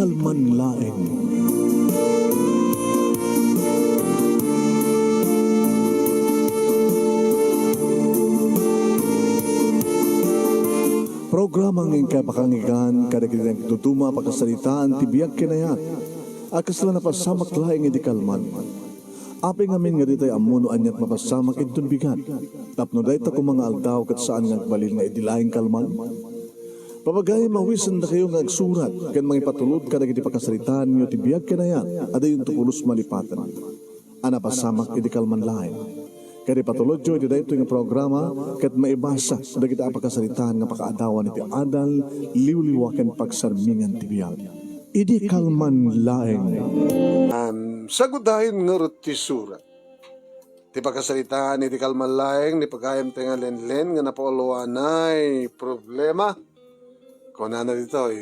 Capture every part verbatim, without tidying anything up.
Kalman laeng. Programa nga inkay pakanggan kadagiti nagduduma a pakasaritaan ti biag ken ayat a kasla napasamak laeng idi kalman. Apay ngamin nga ditay ammo no aniat mapasamak inton bigat, tapno dayta koma nga aldaw ket saan nga agbalin nga idi laeng kalman? Papagayam a awisendakayo nga agsurat ken mangipatulod kadagiti pakasaritaanyo ti biag ken ayat a dayonto pulos malipaten a napasamak idi kalman laeng. Ket ipatulodyo iti daytoy nga programa ket maibasa dagiti a pakasaritaan nga pakaadawan iti adal, liwliwa ken pagsarmingan ti biag. Idi kalman laeng. An, sagudayen ngarud ti surat. Ti pakasaritaan iti kalman laeng ni pagayamta nga Lenlen nga napauluanay problema. Kunana ditoy,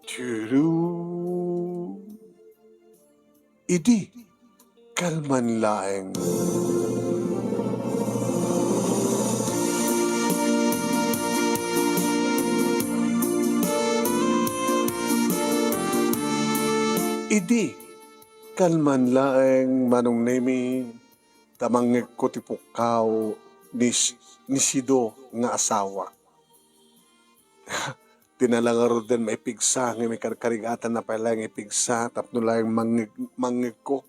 Turu. Idi kalman laeng. Idi kalman laeng, Manong Nemi, ta mangngegko ti pukkaw ni, ni Sido nga asawa. Ti nalangaruden maipigsa nga mikarkarigatan na pay laeng ipigsa tapno laeng mangngeg-, mangngegko.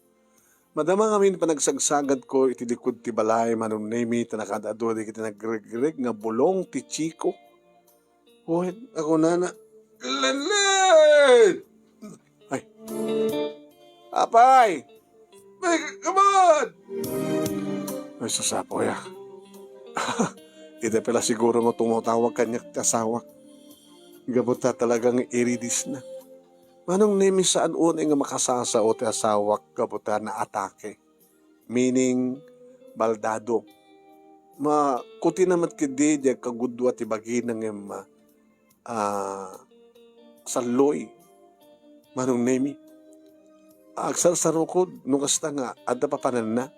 Madama ngamin panagsagsagadko iti likud ti balay, Manong Nemi, ta nakaad-adu dagiti nagregreg nga bulong ti Chico. Wen, ako nana, "Lenlen!" Ay. "Apay! May kaman!" Ay, sasapo ya. Ita pala siguro nga tumatawag kaniak ti asawak. Gapu ta talagang iridis na. Manong Nemi, saan unay nga makasasao ti asawak gapu ta naatake. Meaning, baldado. Ma, kuti na met ketdi, di agkagudua ti bagina ngem, ah, salloy. Manong Nemi. Agsarsarukod, no kasta nga, adda papananna.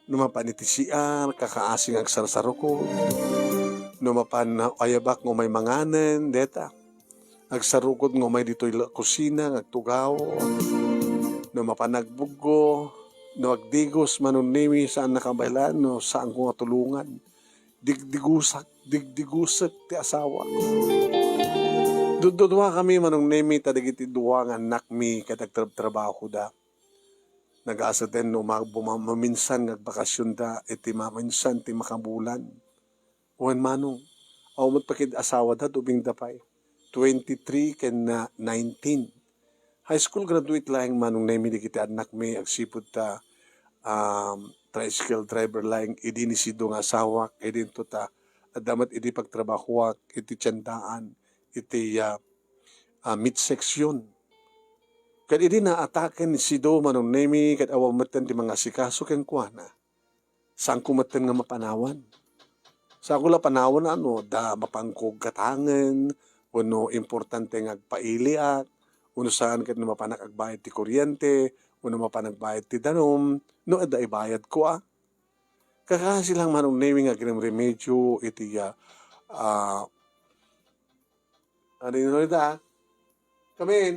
No mapan iti C R, kakaasi nga agsarsarukod. No mapan, ah, ayabak nga umay manganen, deta. Agsarukod nga umay ditoy la-, kusina nga agtugaw. No mapan agbuggo, no agdigos, Manong Nemi, saan nakabaelan, no saanko nga tulongan. Digdigusak, digdigusek ti asawa. Dududua kami, Manong Nemi, ta dagiti dua nga annakmi ket agtrabtrabahoda. Nagaseten no umag-, buma-, maminsan nga agbakasionda iti maminsan ti makabulan. Wen, Manong, awan met pay ket asawada, ubingda pay. Twenty-three ken, ah, nineteen. High school graduate laeng, Manong Nemi, dagiti annakmi agsipud ta, um, tricycle driver laeng idi ni Sido nga asawak, idinto ta adda met idi pagtrabahoak iti tiendaan, iti, ah, ah, midsection. Ket idi naatake ni Sido, Manong Nemi, ket awan metten ti mangasikaso kenkuana. Saanko metten nga mapanawan. Saanko la panawan no adda mapanko gatangen, wenno importante nga agpailiak, wenno saan ket no mapanak agbayad ti kuryente, wenno mapan agbayad ti danum, no adda ibayadko a. Kakasi lang, Manong Nemi, nga agrimremedyo iti, ah, ah, ano yun ulit, ah? Come in.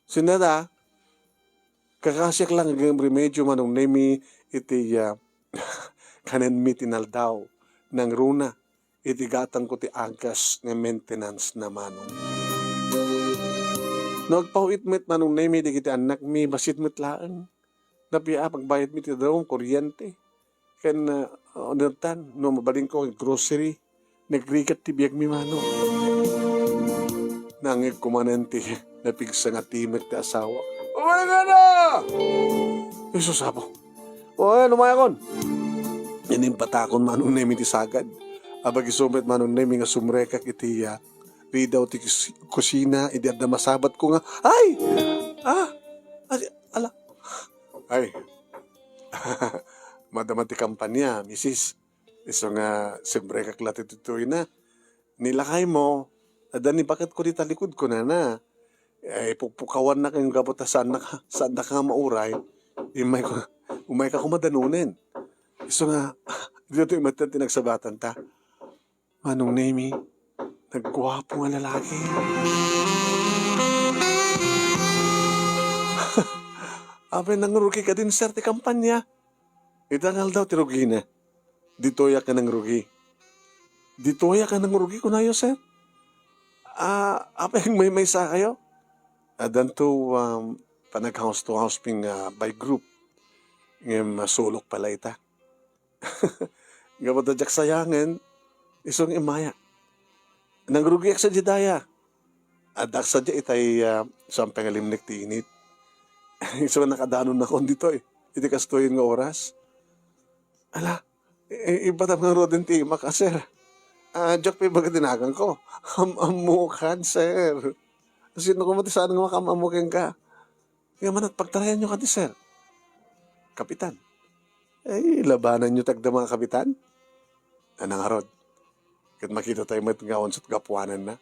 Sino ta? Kakasiak lang agrimremedyo, Manong Nemi, iti, ah, kanenmi ti naldaw. Nangruna, iti gatangko ti agas nga maintenance na, Manong. No agpaw-it met, Manong Nemi, dagiti annakmi, bassit met laeng. Napia, pagbayadmi ti danum, kuryente. Ken, ah, unertan, no mabalinko iti grocery, nagrigat ti biagmi, Manong. Nangngegko manen ti napigsa nga timek ti asawa. Umay nga na! Ay, sus, apo. O, ayan, umayakon. Inimpatakon, Manong Nemi, ti sagad. Abag isu met, Manong Nemi, nga sumrekak iti, ah, ridaw ti kus-, kusina, idi adda masabatko nga, ay! Ah! Ay, ala! Ay. Madama ti kampanya, misis. Isu nga sumrekak la ti tutuyna. Ni lakaymo, adda ni baketko dita likud, kunana. Eh, pukpukawannak nga gapu ta saannak, saannak nga mauray. Imayko, umayka koma danunen. Isu nga, ditoy met ti nagsabatanta. Manong Nemi, nagguapo nga lalaki. Apay, nangrugi kadin, sir, ti kampanya. Ita nga aldaw ti rugina. Ditoyak nga nangrugi. Ditoyak nga nangrugi, kunayo, sir. Ah, apay, agmaymaysa kayo? Addanto, um, panag-house to house pin nga by group. Ngem, ah, sulok pala ita. Gapu ta diak sayangen, isu nga immaya. Nangrugiak sadiay daya. Addaak sadiay itay, ah, saan pay nga limnek ti init. Isu nga nakadanonnakon ditoy, iti kastoyen nga oras. Ala, i-, i-, ibatam ngaruden ti imak, a, sir. Ah, diak pay ibaga ti naganko. Am-ammokan, sir. Sino koma ti saan nga makaam-ammo kenka? Nga manat pagtarayanyo kadi, sir? Kapitan. Ay, labananyo ti agda mga kapitan? Ana ngarud? Ket makitatayo met nga unset gapuananna.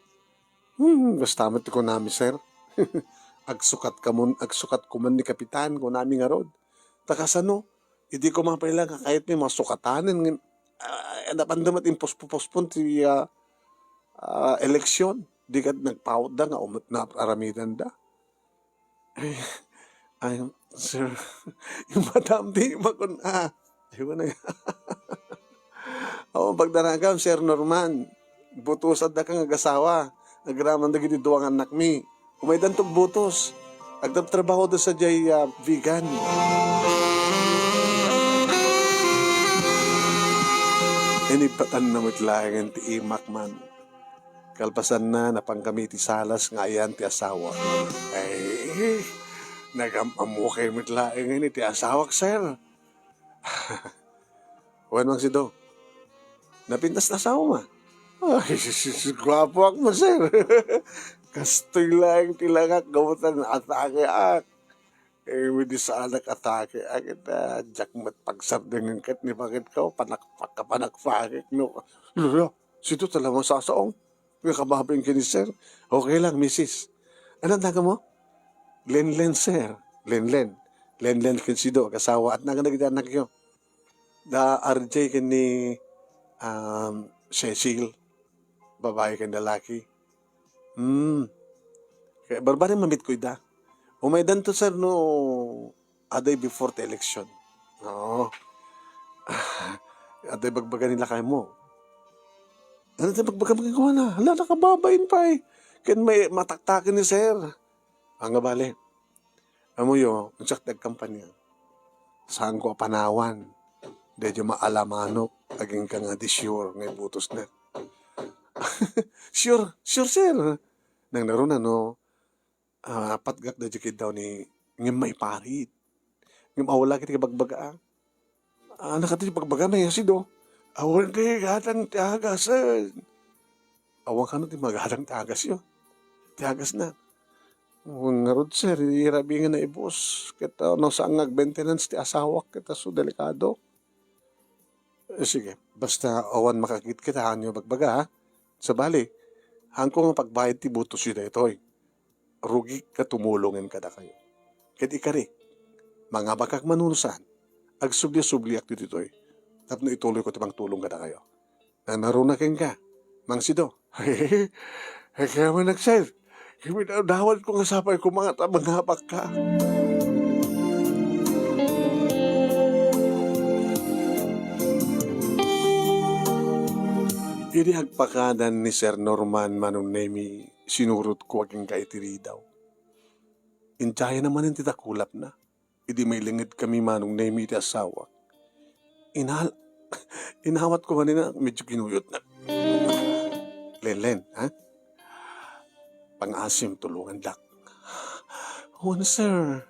Hmm, basta met ti kunami, sir. Agsukat kamon, agsukat koman ni Kapitan, kunami ngarud. Ta kasano? Idi koma pay la nga kayatmi masukatanen ngem, ah, napanda met impospo-, postpone ti, ah, ah, eleksyon. Di ket nagpawotda nga umut-, naaramidanda. Ay, ay, sir, ibatam ti imakon, ah. Ay, wala. Oo, pagdaragam, Sir Norman. Butosaddaka nga agasawa. Agraman dagiti dua nga annakmi. Umaydanto butos. Agtabtrabahoda sadiay, ah, vegan. Inipatanna met laengen ti imak man. Kalpasanna, napankami iti salas nga ayan ti asawa. Ay, nagam-ammo kayo met laengen iti asawak, sir. Wen, Mang Sido, napintas ti asawam? Ay, sus, sus, sus, guapoak mo, sir. Kastoy laeng ti langak, gapu ta naatakeak. Eh, idi saanak atake, agita, diak met pagsardengen ket ni bakit ka, panakpak ka, panakpakek, no? Lolo, sito talaga masasaong. Nga kababain ken ni sir. Okay lang, misis. Ano ang tawag mo? Lenlen, sir. Lenlen. Lenlen ken Sido, agasawa. At nagan dagiti annakyo. Da R J ken ni, um, Cecil. Babae ken lalaki. Hmm. Kaya barbari mamitko ida. Umaydanto, sir, no, a day before the election. Oo. Atoy bagbaga ni lakay mo. Ano ti bagbaga mo kenkuana? Hala, nakababain pay. Ken may mataktaken ni sir. Ania bale. Ammoyo, unsak ti agkampanya. Saanko a panawan. Daydi maalamanok, agingga nga di sure nga ibutosna. Sure, sure, sir. Nangngaruna no, ah, patgak daydi kiddaw ni, ngem maiparit. Ngem awla ket ti bagbaga, ah. Ah, nakati ti bagbaga na, Sido. Awan ti gatang ti agasen. Awan kano ti magatang ti agasyo. Ti agasna. Ngarud, sir, irabi nga naibus. Ket, ah, no, saan nga agmaintenance ti asawak, ket, ah, so delikado. Eh, sige, basta awan makakitkitaanyo bagbaga, ha? Sabali, haanko nga pagbayad ti butosyo daytoy. Rugik nga tumulongen kadakayo. Ket ikarik, mangabakak man wenno saan, agsubli-subliak ditoy tapno ituloyko ti pangtulong kadakayo. Nangngaruna kenka, Mang Sido. Ay, kaya man nagsaid. Kami daw dawat ko nga sapay ko mga tabangabak ka. Idi agpakadan ni Sir Norman Manong Nemi, sinurot ko agingga iti ridaw. Injayana manen ti dakulapna. Idi mailinged kami Manong Nemi iti asawak. Inal-, inawat ko manen a medyo kinuyot na. Lenlen, ha? Pangaasim, tulungan dak. Wen, sir.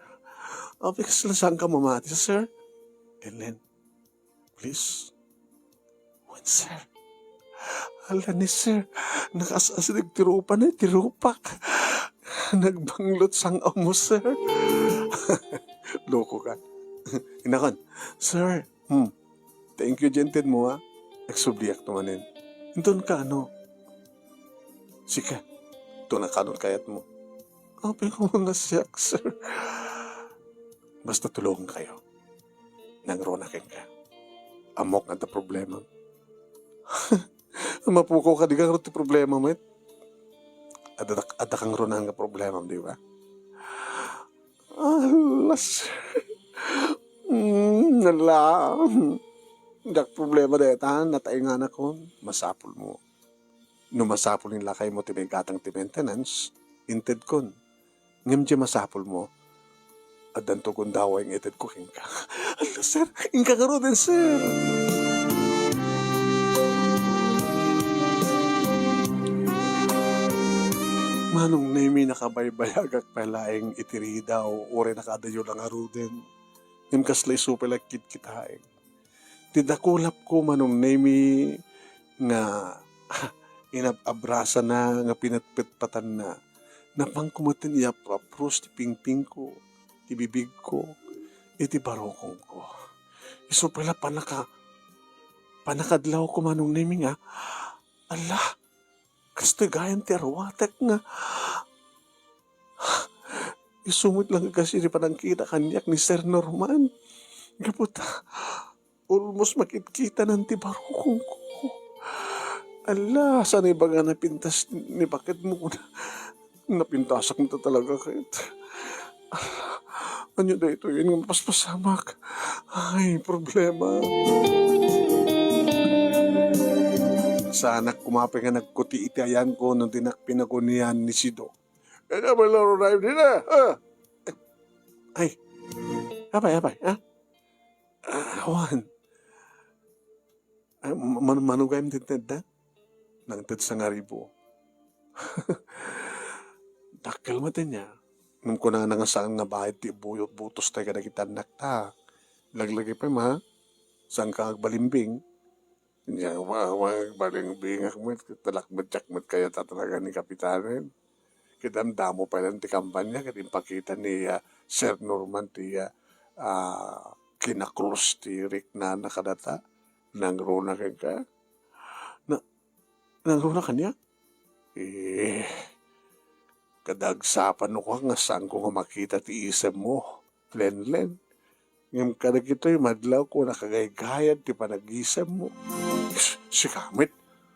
Apay kasla saan ka mamati, sir? Lenlen, please. Wen, sir. Ala ni sir, nakaas-asideg ti rupa na, ti rupak. Nagbanglot sang-aw mo, sir. Loko ka. Inakon, sir, hmm, thank you, gentle mo, ha. Nagsubliak to manen. Inton ka, ano? Sika, to na kanot kayat mo. Apay ko nga siak, sir. Basta tulungan kayo. Nangruna kenka. Ammok nga adda problema. Mapukaw ka, di ka ngarud ti problema met. Adda, adda kang runan nga problema, di ba? Ah, Las. Mm, ala. Diak problema dayta, natainganakon. Masapulmo. No masapul ni lakaymo ti maigatang ti maintenance, intedkon. Ngem diay masapulmo, addanto gundaway nga itedko kenka. Ala, sir, inka ngaruden, sir. Manong Nemi, nakabaybayagak pay laeng iti ridaw, uray nakaadayo la ngaruden. Ngem kasla isu pay la kitkitaeng. Ti dakulapko, Manong Nemi, nga inab-abrasana nga pinetpetpatanna, napanko met ti iyapro-apros ti pingpingko, ti bibigko, iti barukongko. Isu pay la panaka-, panakadlawko, Manong Nemi, nga, ala, kastoy gayam ti arwatek nga, isu met la nga kasdi panangkita kaniak ni Sir Norman. Gapu ta, almost makitkitanan ti barukongko. Ala, saan ibaga napintas ni baketmo kuna. Napintasak mo talaga, ket. Ala, ania daytoy nga mapaspasamak? Ay, problema. Saanak koma pay nga nagkuti iti ayanko no dinak pinagunian ni Sido. Kaya ba laro na yun, ha? Ay, apay, apay, ha? Ah, awan. Ah, man-, manugayam ti tedda? Nangted sangaribu. Dakkel met ania. Ngem kunana nga saan nga bayad ti buyot butos tayo kadagiti annakta. Laglagi pay ma, saan ka agbalimbing? Nia, wa-, wa-, agbalimbingak met, talakbetyak met kayat a talaga ni Kapitanen. Ket damdamo pay laeng ti kampanya, ket impakita ni, ah, Sir Norman ti, ah, ah, kinakrus ti riknana kadata. Nangruna kenka? Na-, nangruna kaniak? Eh, kadagsapano ka nga saanko nga makita ti isemmo, Lenlen. Ngem kadagitoy madlaw ko nakagaygayad ti panagisemmo. Sika met,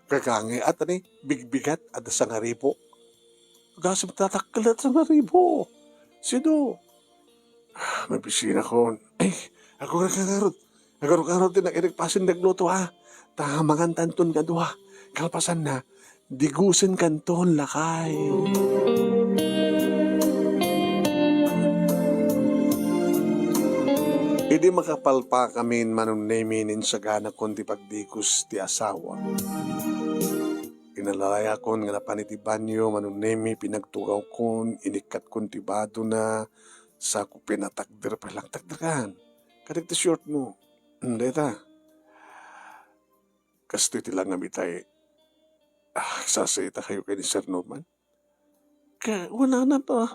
gagangiat ani, bigbigat, adda sangaribu. Gasem ta dakkel dayta sangaribu. Sido. Ah, mabisinakon. Ay, agurek ngarud. Agurek ngarud ti nag-, nagpasin nagluto, ha. Ta mangantanton kadua. Kalpasanna, digusenkanton, lakay. Idi makapalpakamin, Manong Nemi, insaganakon ti pagdigus ti asawa. Inalayakon nga napan iti banio, Manong Nemi, pinagtugawkon, inikkatkon ti badona, sako pinatakder pay lang, takderkan. Kadagiti short mo. Hmm, dayta. Kastoy ti langam itay. Ah, sasayta kayo kay ni Sir Norman? Ka, wala na to.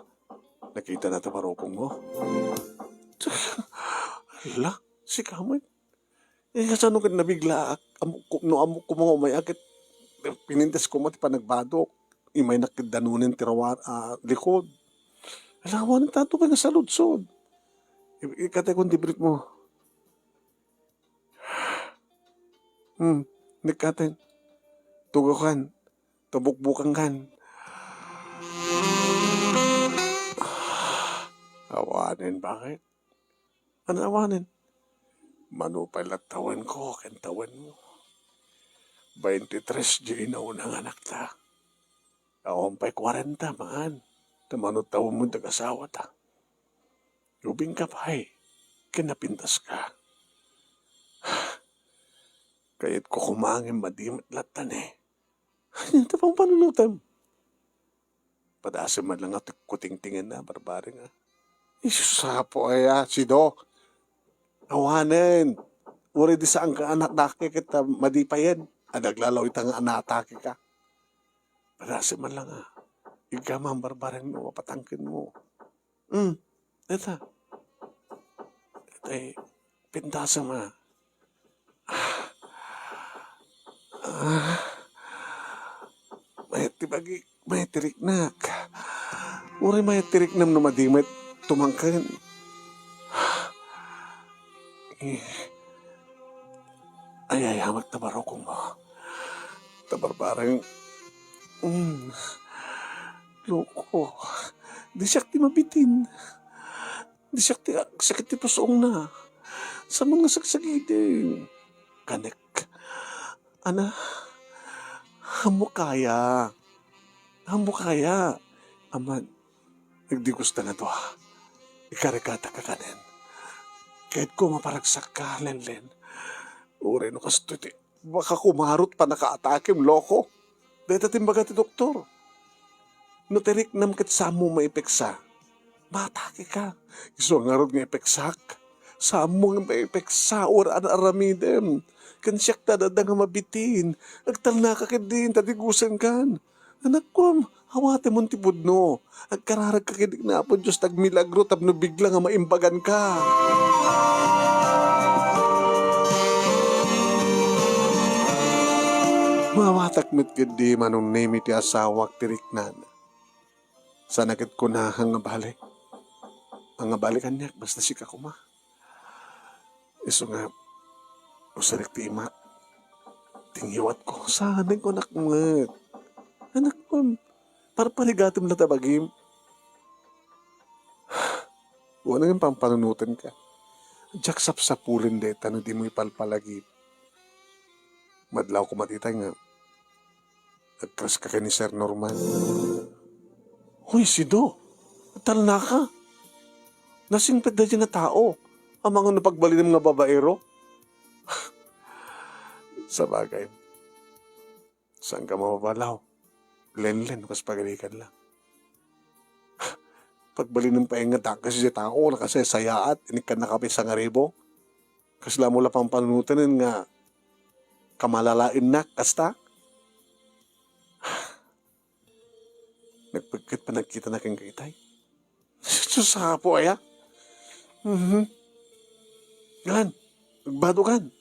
Nakita na ta barukong mo. Hala, sika met. Eh, kasano ket nabiglaak? Ammok ko, no ammok ko nga umay-a ket pinintas ko met ti panagbadok. Imaynak ket danunen ti rawa-, ah, likod. Alawan ta to kay nga saludsod. I-, ikatay kon ti brief mo. Hmm, nikkaten. Tugakan. Tabukbukan kan. Awanen, bakit? Ano awanen? Mano pay la tawenko ken tawenmo. Baintitres diay nauna nga anakta. Awan pay kuarenta, maan. Ta mano tawenmo ti agasawata. Ubingka pay, ken napintaska. Kayatko koma ngem madi met latta ni. Ania ti panpanunotem? Padasem man la nga ti kutingtingenna, barbareng, a. Isus, apo aya, Sido. Awanen. Uray di saan nga anakta ket, ah, madipayen. Adda aglalaw ita nga anakta ket ka. Padasem man la nga. Iggaman, barbareng, no, mapatangken mo. Hmm, dayta. Daytay pintasem, a. Ah. Mayat ti bagik, mayat ti riknak. Uray mayat ti riknam no madi met tumangken. Eh, ayayamak ta barukong mo. Ta barbareng, mm, loko, di siak ti mabitin. Di siak ti agsakit ti pusongna. Saan man nga sagsagidi. Kanek. Ana, ammo kaya. Ammo kaya. Aman, nagdigos ta nga dua. Ikarigata ka kanen. Kayatko maparagsakka, Lenlen. Uray no kastoy ti, baka kumarot pannakaatakem, loko. Dayta ti imbaga ti doktor. No ti riknam ket saanmo maipeksa, maatake ka. Isu ngarud nga ipeksak. Saanmo nga maipeksa, uray ar-aramidem. Ken siak ta adda nga mabitin. Agtalnaka ketdin, ta digosenkan. Anakko, awatemon ti pudno. Agkararagka ketdi ken Apo Dios ti agmilagro tapno bigla nga maimbaganka. Maawatak met ketdi, Manong Nemi, ti asawak ti riknana. Saan a ket kunana nga bale. Nga bale kaniak, basta sika koma. Isu nga, usarek ti imak. Ti ngiwatko, saan nga kunak met. Anakko, parparigatem la ta bagim. Wen nga pampanunotenka. Diak sapsapulen dayta no dimo ipalpalagip. Madlaw koma dita nga agkraska ken ni Sir Norman. Hoy, Sido, agtalnaka. Nasingpet daydiay nga tao. Amangan no pagbalinem nga babaero. Sabagay, saanka mapabalaw. Lenlen, kas pagarikan lang. Pagbalinem pay nga dakes diay tao, nakasaysayaat, inikkannaka pay sangaribu. Kasla mo la pampanunoten nga kamalalaennak, kasta? Nagpekket panagkitana kenka itay. Sus, apo aya? Mhm. Ngan, agbadokan.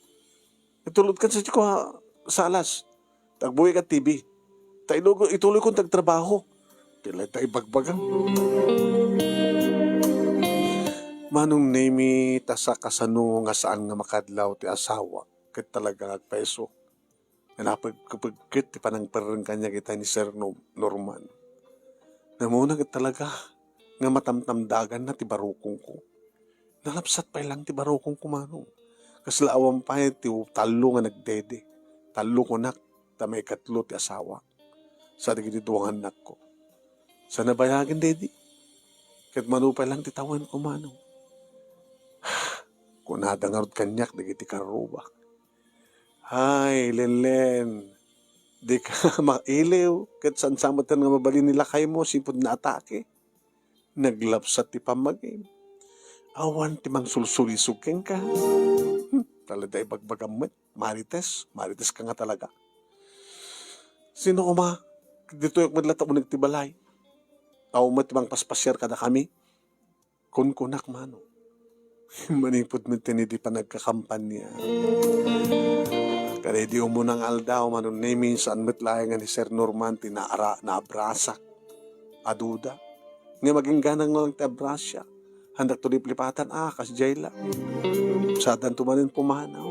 Itulodkan sa ko, ha, salas. Tagbuy ka T V. Ta ilugo-, ituloy kon tagtrabaho. Ti la ta ibagbaga. Manong Nemi, ta sa kasano nga saan nga makadlaw ti asawa, ket talaga nga agpayso. Nga napagkapagket ti panangperreng kaniak ita ni Sir Nor-, Norman. Namuna ket talaga nga matamtamdaganna ti barukongko. Nalapsat pay lang ti barukongko, manong. Kasla awan pay ti tallo nga nagdede. Tallo kunak, ta maikatlo ti asawa. Sa dagiti dua nga annakko. Sa nabayagen, dedi. Ket mano pay lang ti tawenko, manong. Kunada ngarud kaniak dagiti karrubak. Ay, Lenlen, dika mailiw, ket saan sa met nga mabalin ni lakaymo sipud naatake. Naglapsat ti pammagim. Awan ti mangsulsulisog kenka. Hmm, talaga ibagbagam met. Marites, marites ka nga talaga. Sino koma? Ditoy met latta uneg ti balay. Awan met ti mangpaspasiar kadakami. Kunkunak, manong. Manipud met ti idi panagkakampanya. Kada idi umuna nga aldaw, Manong Nemi, saan met laeng nga ni Sir Norman ti naara-, naabrasak. Aduda. Nga maginggana nga lang ti abrasya. Handak to liplipatan, a, kas jay la. Sadanto manen pumanaw.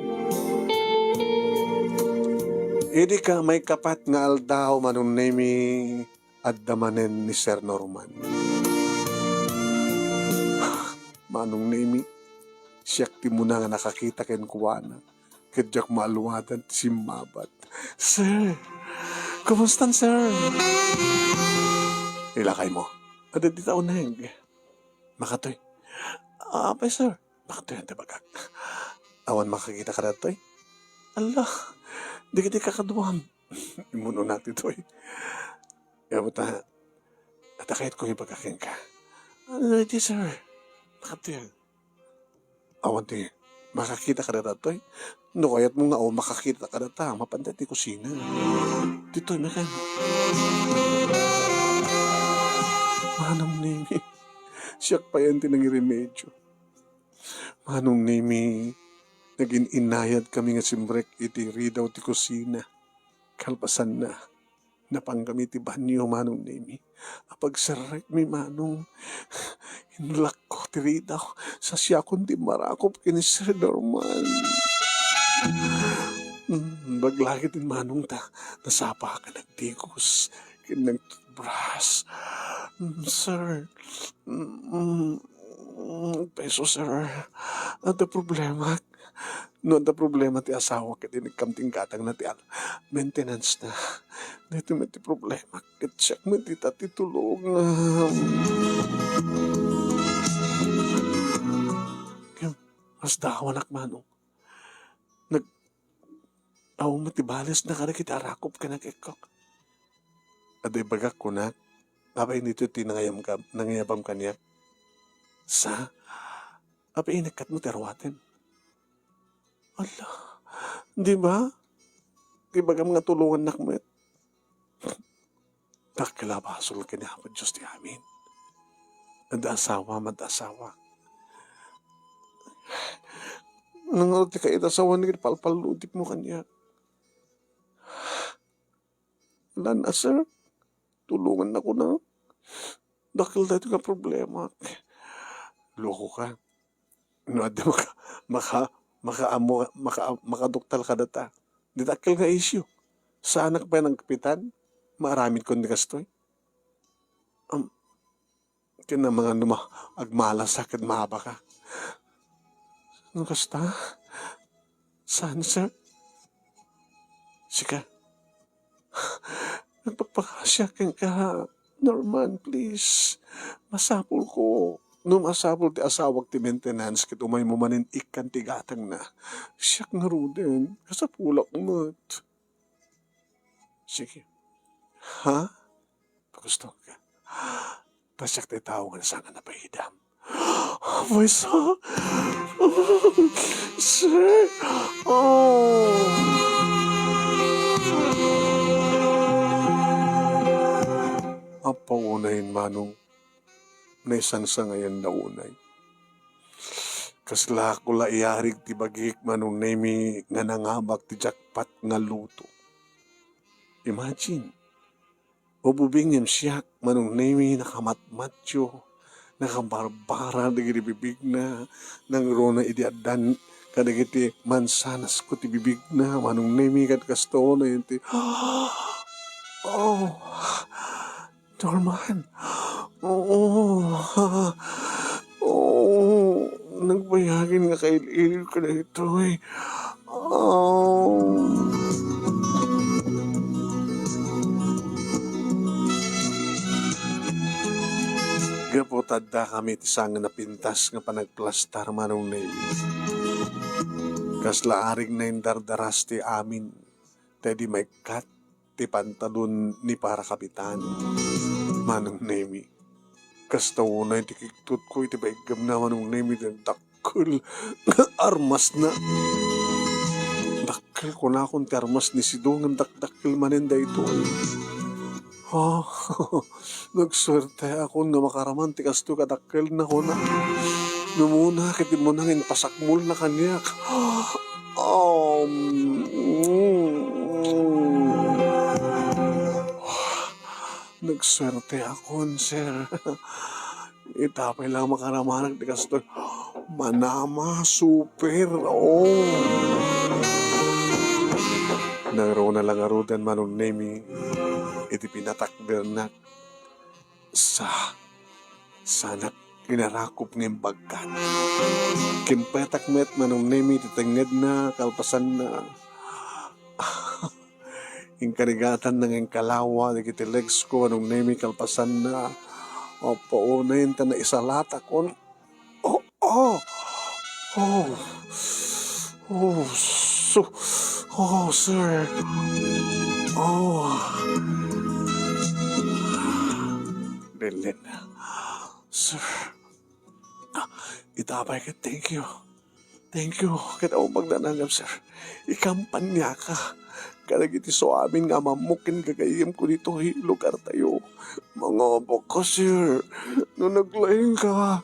Idi ka maikapat nga aldaw, Manong Nemi, adda manen ni Sir Norman. Manong Nemi, siak ti muna nga nakakita kenkuana, ket diak maaluadan ti simmabat. "Sir, kumustan, sir?" Ilakaymo. Adda dita uneg. Makatoy. Apay, sir? Makatoy, ante bagak. Awan makakita kadatoy? Ala, dagiti kakaduam. Immunonak ditoy. Apo ta, adda kayatko ibaga kenka. Ano iti, sir? Makatoy. Awan ti makakita kadatoy? No kayatmo nga awan makakita kadata, mapanda ti kusina. Ditoy, makan. Manong Nemi, siak payen ti nangiremedyo. Manong Nemi, nagin-inayat kami nga simrek iti ridaw ti kusina. Kalpasanna, napangkami ti banio, Manong Nemi. Apagserrekmi, Manong, inlakko ti ridaw. Sasiakon ti marakop ken ni Sir Norman. Mm, baglagit ni Manong ta nasapa ka nagdigos ken nagtutbras. Mm, sir. Mm, mm. Mm, peso, sir. Adda problema. No adda problema ti asawak ket inikam ti gatangna ti al-, maintenance na. Daytoy met ti problema. Ket siak met dita ti tulong. Ngem, mas dawanak, Manong. Nag-, awan met ti balesna kadagiti arakop ken agikko. Adda ibagak kunak, apay ditoy ti nangayabam-, nangayabam kaniak? Sa, apay inekkatmo ti aruaten? Ala, di ba? Ibagam nga tulongannak met. Dakkel a basol ken ni Apo Dios ti amin. Adda asawa, adda asawa. Nangaro ti kaidasawan ket palpalludipmo kaniak. Ala na, sir. Tulongannakon. Dakkel daytoy nga problema. Loko ka. No adda maka-, maka-, makaammo, maka-, makaduktal kadata. Di dakkel nga isyu. Saanak pay nagkapitan? Maaramidkon ti kastoy? Am, ken mangano ma-, agmalasa ket maabaka. No kasta? Saan, sir? Sika? Nagpakpakasiak kenka, Norman, please. Masapulko. No masapul ti asawak ti maintenance ket umaymo manen ikkan ti gatangna, siak ngaruden, kasapulak met. Sige. Ha? Gusto ka? Ta siak ti tao nga nasangan a paidam. Apay sa? Sir? Oh. Apo, unayen, Manong. Naisangsangayan da unay. Kasla ko la iyarig ti bagik, Manong Nemi, nga nangabak ti jackpot nga lotto. Imagine, ububingem siak, Manong Nemi, nakamatmatyo, nakabarbara dagiti bibigna, nangruna idi addan kadagiti mansanasko ti bibigna, Manong Nemi, ket kastoy ti, oh, Norman. Oo. Oo. Nagbayagen nga kail-ilid ko daytoy. Oh. Gapu ta addakami ti sangana pintas nga panagplastar, Manong Nemi. Kasla arig naindardaras ti amin, ta idi maikkat ti pantalon ni para kapitan, Manong Nemi. Kasta unay ti kigtotko iti baiggemna, Manong Nemi, ti dakkel nga armasna. Dakkel kunakon ti armas ni Sido ngem dakdakkel manen daytoy. Ah, nagsuerteakon nga makaraman ti kastoy kadakkelna, kuna. Numuna ket immuna nga impasakmolna kaniak. Um, mm. Nagsuerteakon, sir. Ita pay la makaramanak ti kastoy. Manama, super, oh. Nangruna la ngaruden, Manong Nemi, iti pinatakdernak. Sa, sanak inarakop nga imbagkat. Kimpetak met, Manong Nemi, ti tengngedna, kalpasanna. Inkarigatan nga inkalawa dagiti legs ko, Manong Nemi, kalpasanna. Apo, unayen ta naisalatakon. Oh, oh, oh, oh, so, oh, sir. Oh. Belen. Sir. Ah, ita pay ket, thank you. Thank you ket awan pagdanagam, sir. Ikampaniaka kadagiti suamin nga amammok ken gagayyemko ditoy lugartayo. Mangabak ka, sir. No naglaing ka,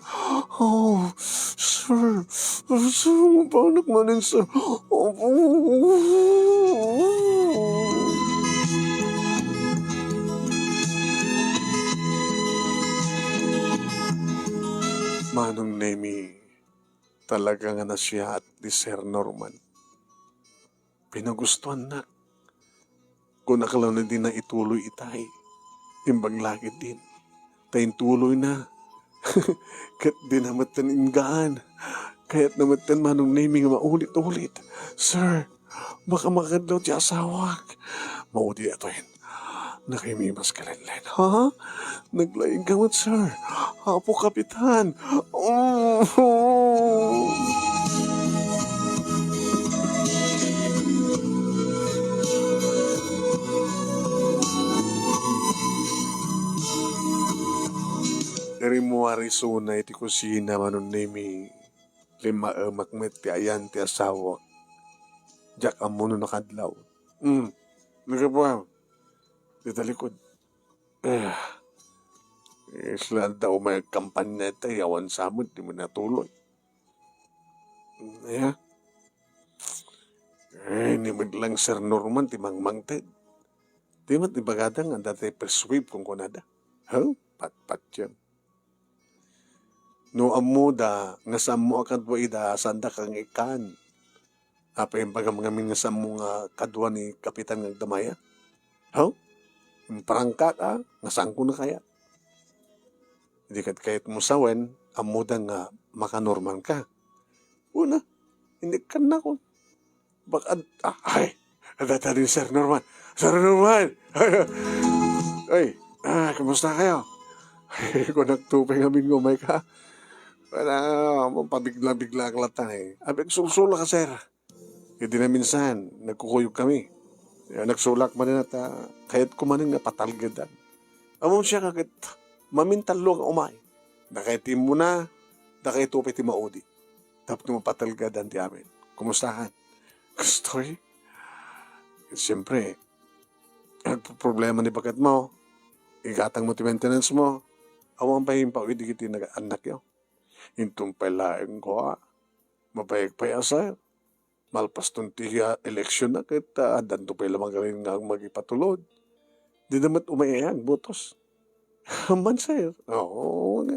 oh, sir. Sir, mapanak manen, sir. Apo. Manong Nemi, talaga nga nasiaat ni Sir Norman. Pinagustuannak. Kunak la no dina ituloy itay. Imbag la ketdin. Ta intuloyna. Ket dina metten inggaan. Kayatna metten Manong Nemy nga maulit-ulit. Sir, baka makadlaw ti asawak. Maudi daytoyen. Nakimimas ka, Lenlen, ha? Naglaing ka met, sir. Apo Kapitan. Oh! Rimmuar isuna iti kusina, Manong Nemy. Limmaemak met ti ayan ti asawak. Diak ammo no nakadlaw. Hmm. Naggapuam. Di talikod. Eh. Isla da umay agkampanya ita, awan sa met, di man natuloy. Aya? Eh, ni met lang Sir Norman ti mangmangted. Di met ibagada nga adda ti first wave kunkunada. Huh? Patpatyan. No ammoda nga saanmo a kadua ida, saanda kang ikkan. Apay, imbagam ngamin nga saanmo nga kadua ni Kapitan nga agdamaya? Huh? Imprangkak a, nga saanko na kayat. Idi ket kayatmo sawen, ammoda nga makanormal ka. Una, hindi ka na ko. Bak-, ad-, ah, ay, adda ni Sir Norman. Sir Norman! Ay, ah, kumusta kayo? Ay, kunak to pay ngamin nga umay ka. Wala, pabigla-bigla ka latan eh. Abi, agsulsula ka, sir. Idi naminsan, nagkukuyog kami. Ya, nagsulak man na ta, kayat ko man nga patalgedan. Amon siya kaket, mamintallo nga umay. Dakay ti immuna, dakay to pay ti maudi. Tapno mapatalgedan ti amin. Kumusta kan? Kastoy? Siyempre, nagproblema ni baketmo. Igatangmo ti maintenance mo. Awan pay impawid dagiti nag-annakyo. Inton pay laeng ko, ah. Mabayag pay a, sir. Malpaston ti, ah, eleksyon na ket, ah, addanto pay la mabalin nga agipatulod. Dida met umay-, agbotos. Amman, sir. Oo, nga.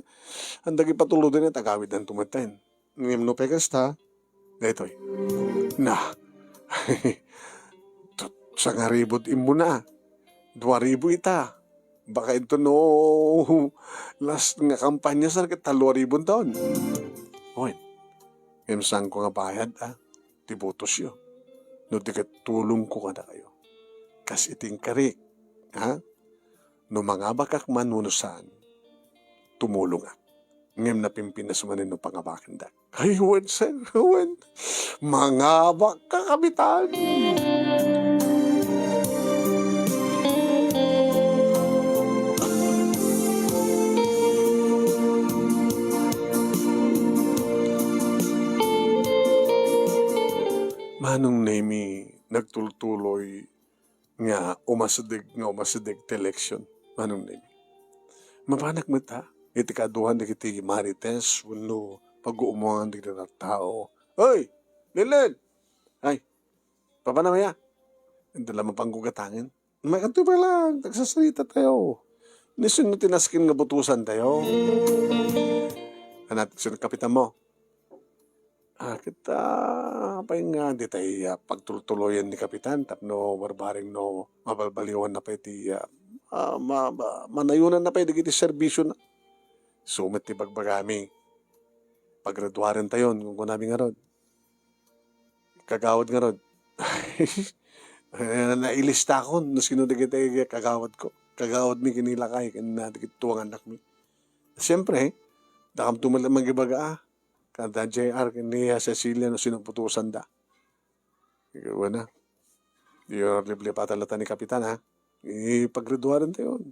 Anda agipatuloden ket agawiddanto metten. Ngem no pay kasta, daytoy. Na. Tut-, sangaribu ti immuna. Dua ribu ita. Baka ito no last nga kampanya, sir, ket tallo ribu taon. Oy, ngem saanko nga bayad, ah, ti botosyo. No di ket tulongko kadakayo. Kas iti inkarik, ha? No mangabakak man wenno saan, tumulongak. Ngem napimpinas manen no pangabakendak. Ay, wen, sir, wen. Mangabak ka, Kapitan. Manong Nemy, nagtultuloy nga umasideg, nga umasideg ti eleksyon, Manong Nemy. Mapanak met, ha, iti kaaduan dagiti marites wenno pag-uumongan dagiti tattao. Hoy! Lenlen! Ay, papanam aya? Anda la mapanggagatangen? Makanto pay lang, nagsasalita tayo. Ni sino ti nasken nga botosan tayo? Anat, sino kapitan mo? Ah, ket, ah, apay nga di tay, ah, pagtultuloyen ni Kapitan tapno barbareng no mabalbaliwan na pay ti, ah, ah, ma-, ma-, manayunan na pay dagiti serbisyona. Isu met ti bagbagami. Pagraduaren tayon, kunkunami ngarud. Kagawad ngarud. Eh, nailistakon no sino dagiti kagawad ko. Kagawad mi ken ni lakay ken, ah, dagiti tuangannakmi. Siyempre, dakam tumala mangibaga, ah. Kada J R ken ni, ah, Cecilia no sino putosanda. Wen a. Diyo liplipatan latta ni Kapitan, ha? Ipaggraduadan tayon.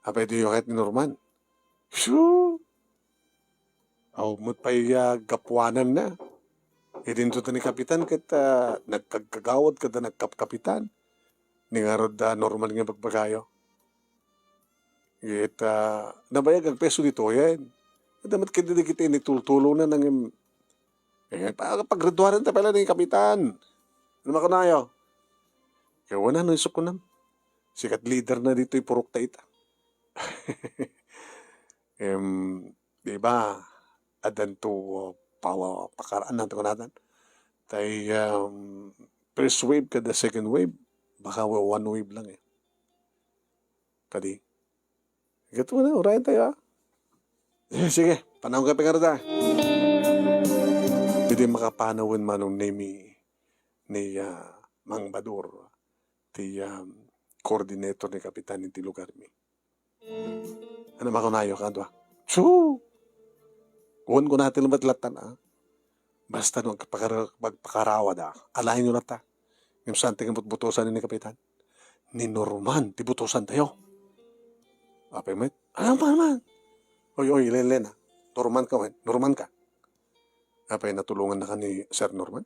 Apay diyo ket ni Norman? Shoo! Aw, met pay, ah, gapuananna. Idinto ta ni Kapitan ket, ah, nagkagkagawad kada nagkapkapitan. Ni ngarud da Norman nga bagbagayo. Ket, ah, nabayag agpeso ditoyen. Ket met ket dagiti initultulongna nangem, eh, pa-, paggraduaren ta pay la ni Kapitan. Ano makunayo? Kaya wala no isok kunam. Sikat leader na ditoy purok ta ita. Em, di ba? Addanto, ah, pawa-, pakaraan na kunatan. Tay, um, first wave kada second wave, baka wa-, one wave lang eh. Kadi. Ket wala, urayen tayo, ah. Eh, sige, panaw ka, Pingarda. Idi makapanawen Manong Nemi ni, ah, Mang Badur, ti, ah, coordinator ni Kapitan iti lugarmi. Ano makunayo kadua? Su! Kuwan ko natin lamat latan, ah. Basta no agpakara-, agpakarawad, ah, alaenyo latta. Ngem saan ti butbutosan ni Kapitan? Ni Norman ti butosan tayo. Apay met? Ano pa naman? Oy, oy, Len, Len, ah. Norman ka, wen? Norman ka? Apay, natulungan na ka ni Sir Norman?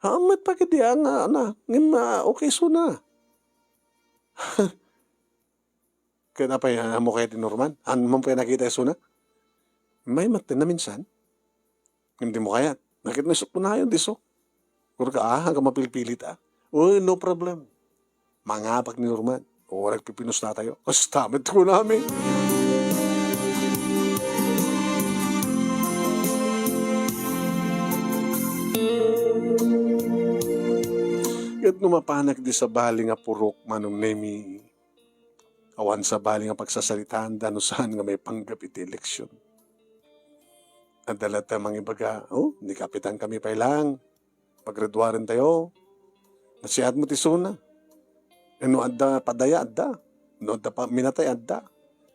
Haan met pa kadi nga, ana, ngem, ah, okay so na. Ket apay, ah, ammo kayat ni Norman? Haan man pay nakita isu na? May matten na minsan. Ngem dimo kayat. Nakit na isut ko nayon, diso. Kurka, ah, hanggang mapilpilit, ah. Uy, no problem. Mangabak ni Norman. O, nagpipinusta tayo. Kasta met kunami. Ket no mapanak di sabali nga purok, Manong Nemi, awan sabali nga pagsasaritaanda no saan nga maipanggep iti eleksyon. Adda latta mangibaga, "Oh, ni Kapitan kami pay lang. Paggraduaren tayo. Nasiat mo ti suna. Eh, no adda padaya, adda. No adda pa-, minatay, adda.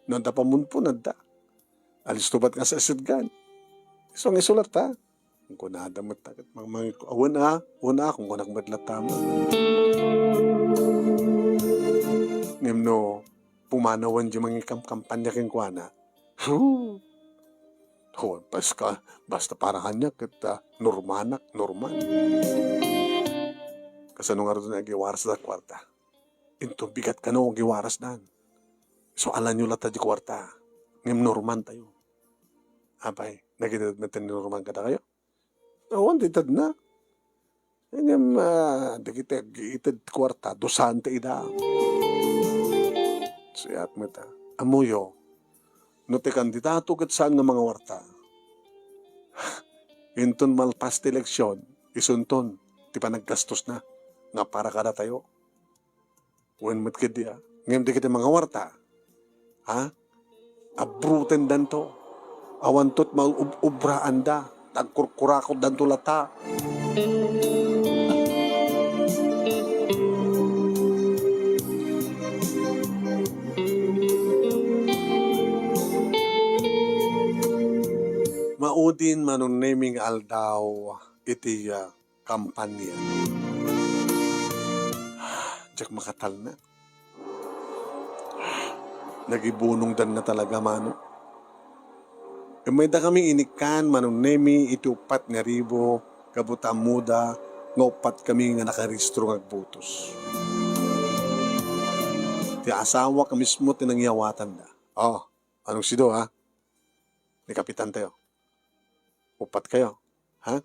No adda pamunpon, adda. Alisto bat nga sa sidgan?" Isu nga isulat ta. Kunada met ta ket mang-, mang-, awan a, awan a, kung kunak met latta mo. Ngem no pumanawan di mangikamkampanya kenkuana, hu! Awan, basta, basta para kaniak ket, ah, Normanak, Norman. Kasano ngarud nga agiwarasda kuarta? Inton bigat kano agiwarasdan. So, alanyo latta di kuarta. Ngem Norman tayo. Apay, nagited met ni Norman kadakayo? Awan ti tedna. Ngem, ah, dagiti agited kuarta, dusan ti ida. Siak met, ah. Ammoyo, no ti kandidato ket saan nga mangawarta, inton malpas ti eleksyon, isunton ti panaggastosna nga para kadatayo. Wen met ketdi, ah. Ngem dagiti mangawarta, ha? Abrutendanto. Awanto ti maub-, ubraanda. Nagkurkurakotdanto latta. Maudin Manong Nemi nga aldaw iti, ah, kampanya. Diak makatalna. Nagibunongdan na talaga, mano. Immayda kami inikkan, Manong Nemi, iti uppat nga ribu, gapu ta ammoda nga uppat kami nga nakarehistro nga agbotos. Ti asawak mismo ti nangyawatanda. Oh, anong sido, ha? Ni Kapitan tayo. Uppat kayo. Ha?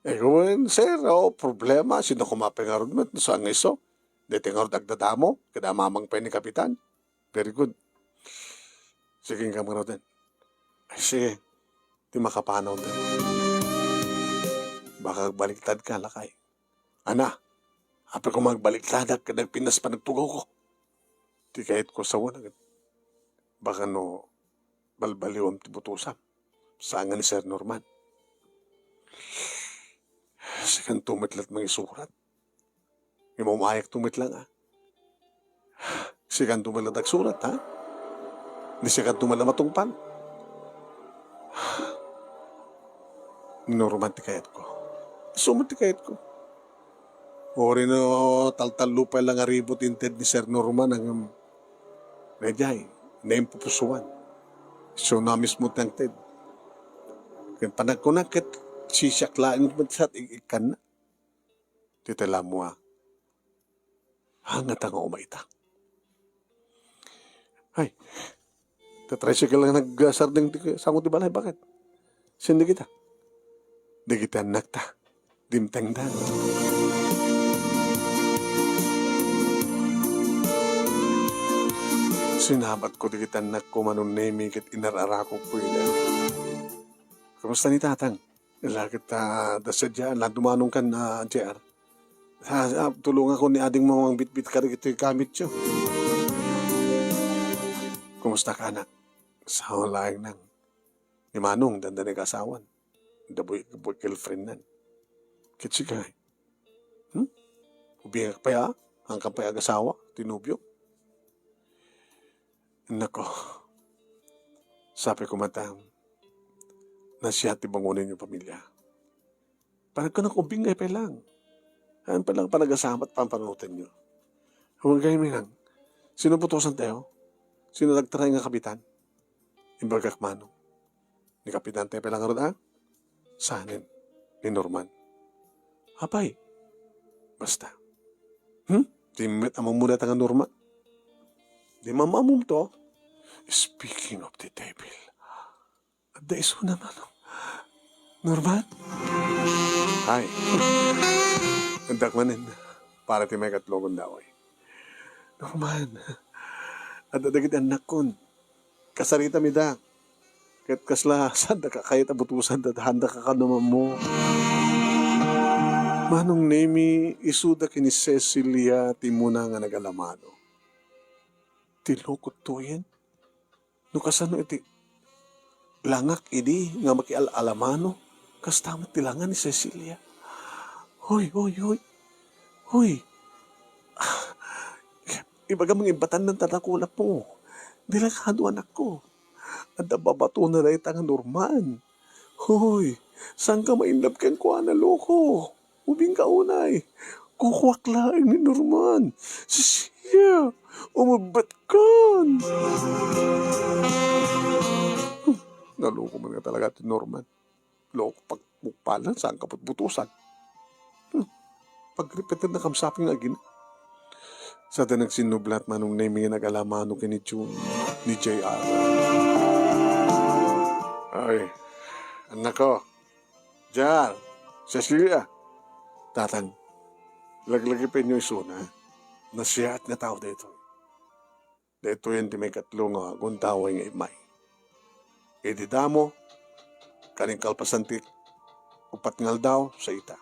Eh, wen, sir, o, problema. Sino kumape ngarud met? Saan nga isu? Deti ngarud agdadamo. Kada mamang pa ni Kapitan. Very good. Sige, nga ngaruden. Ay, sige. Ti makapanaw din. Baka baliktad ka, lakay. Ana, apay ko magbalikladak ket nagpinas pa nagtugaw ko. Ti kayat ko sawen, baka no balbaliwam ti butosam. Saan nga ni Sir Norman. Sikanto met la't mangisurat. Imamayak to met lang, ah. Sikanto met la't agsurat, ha? Ni sikanto met la't matungpal. Ni Norman ti kayat ko. Isu met ti kayat ko. Uri no taltallo pay lang a ribu ti inted ni Sir Norman ang, um, daydiay, naimpupusuan. Isu na mismo ti nangted. Ken panagkunak ket sisiak laeng met sa ik-, ikkanna. Ti talammo a. Hangata nga umayta. Ay, ta tricycle lang nagsardeng ti sango ti balay, bakit? Sindi kita. Dagiti annakta, dimtengdan. Sinabat ko dagiti annakko, Manong Nemi, ket inar-arakok ko ida. Kumusta ni Tatang? Lakit, ah, da sadya, nadumanong kan, ah, J R. Ah, ah, tulungan ko ni ading mo mangbitbit kadagiti gamityo. Kumusta ka, anak? Sao laeng nang ni Manong dandani agasawan. Adda boy-, boy-, girlfriendnan. Ket sika, hmm? Ubingak pay a? Haanka pay agasawa, ti nobio? Nako, sabi ko met, nasiat ti bangonen nga pamilya. Panagkunak, ubing ngay pay lang. Haan pay lang panagasamat pampanunotennyo. Awan kayo, Minang. Sino butosantayo? Sino nagtry nga kapitan? Imbagak, Manong. Ni kapitan tayo pay lang ngarud, a? Saanen ni Norman. Apay, basta. Hmm? Di met ammo dayta nga Norman. Di mamamum to. Speaking of the devil, adda isuna, Manong. Norman? Ay. Addak manen. Para ti maikatlo nga gundaway. Norman, adda dagiti annakkon. Kasaritam ida. Ket kasla, saandaka kayat a butosan ta haandaka kaduammo. Manong Nemi, isuda ken ni Cecilia ti umuna nga nagalamano. Ti lokot toyen? No kasano iti langak idi nga makial-alamano, kasta met ti langa ni Cecilia. Hoy, hoy, hoy. Hoy. Ibagam nga imbatan nan tatakulapmo. Delikado, anakko. Adda babatona dayta nga Norman. Hoy, saanka ma-inlove kenkuana, loko? Ubingka unay. Kukuak laeng ni Norman. Cecilia, umabbetkan. Hmm, naloko man nga talaga ti Norman. Loko, pagpukpalan, saanka putbutosan. Hmm. Pagripetenna, kamsaping nga agina. Sada nagsinnublat, Manong Nemi, nga nagalamano ken ni Jun, ni J R. Ay, annakko. J R, Cecilia. Tatang, laglagipenyo isuna. Nasiat nga tao daytoy. Daytoyen ti maikatlo nga gundaway nga immay. Idi damo, kaning kalpasan ti upat nga aldaw, saita.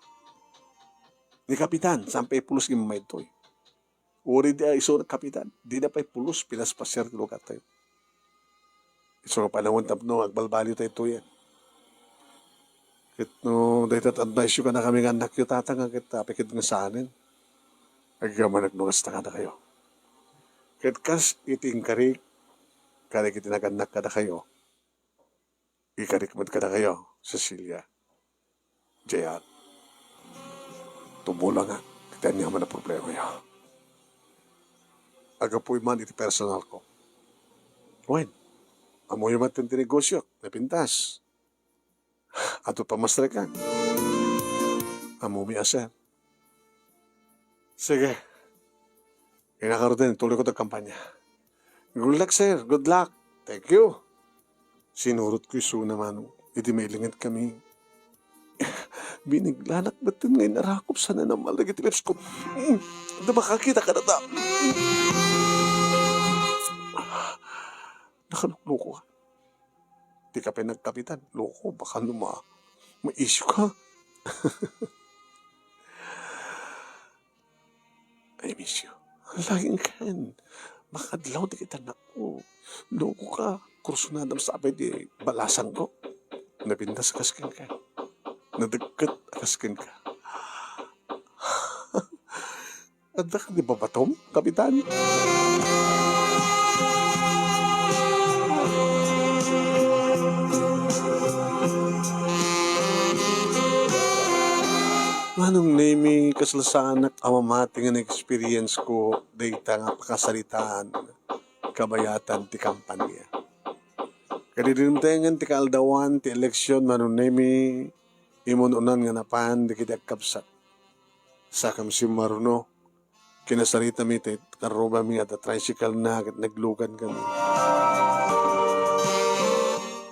Ni Kapitan, saan pay pulos nga immay ditoy. Uray di a isu ni Kapitan, dida pay pulos pinaspasiar ti lugartayo. Isu nga panawen tapno agbalbaliwtayo ditoyen. Ket no dayta ti advice-yo kadakami nga annakyo, Tatang, a ket apay ket nga saanen. Agyamanak no kasta kadakayo. Ket kas iti inkarik kadagiti nagannak kadakayo, ikarik met kadakayo, Cecilia, J R. Tumulangak iti aniaman a problemayo. Aggapuy man iti personalko. Wen, ammoyo met ti negosiok, napintas. Adu pamasterkan. Ammomi a, sir. Sige. Innak ngaruden, itulokko ti kampanya. Good luck, sir. Good luck. Thank you. Sinurotko isuna, Manong, idi mailingetkami. Biniglanak metten nga inarakop sa nanammal dagiti lips ko. Mm. Adda makakita kadata. Nakalukluko ka. Dika pay nagkapitan. Loko, baka no ma-, maisyuka. I miss you. Lagingken. Makadlaw dagiti annakko. Loko ka. Kursunadam sa apay ti balasangko. Napintas kas kenka. Nadagket kas kenka. Adda kadi babatom, Kapitan? Manong Nemi, kasla saanak a mamati nga na-experience ko dayta nga pakasaritaan, kabayatan ti kampanya. Kadi dimtengen ti kaaldawan ti eleksyon, Manong Nemi, imun-unan nga napan dagiti agkabsat. Sakam simmaruno, kinasaritami ti karrubami nga adda tricycle-na ket naglugankami.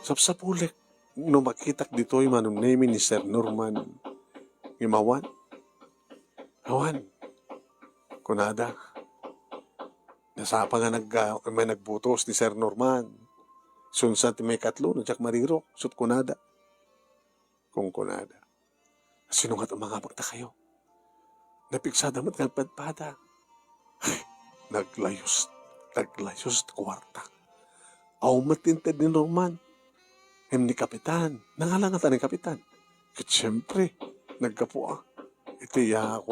Sapsapulek no makitak ditoy, Manong Nemi, ni Sir Norman. Ngem awan. Awan. Kunada. Nasapa nga nag-, ah, may nagbutos ni Sir Norman. Sunsa ti maikatlo, no diak marirok, isut' kunada. Kunkunada. Sino nga tumangabag ta kayo? Napigsada met nga agpadpada. Ay, naglayus, naglayus ti kuarta. Awan met ti inted ni Norman. Ngem ni Kapitan, nangala ngata ni Kapitan? Ket siempre, naggapu a iti yaak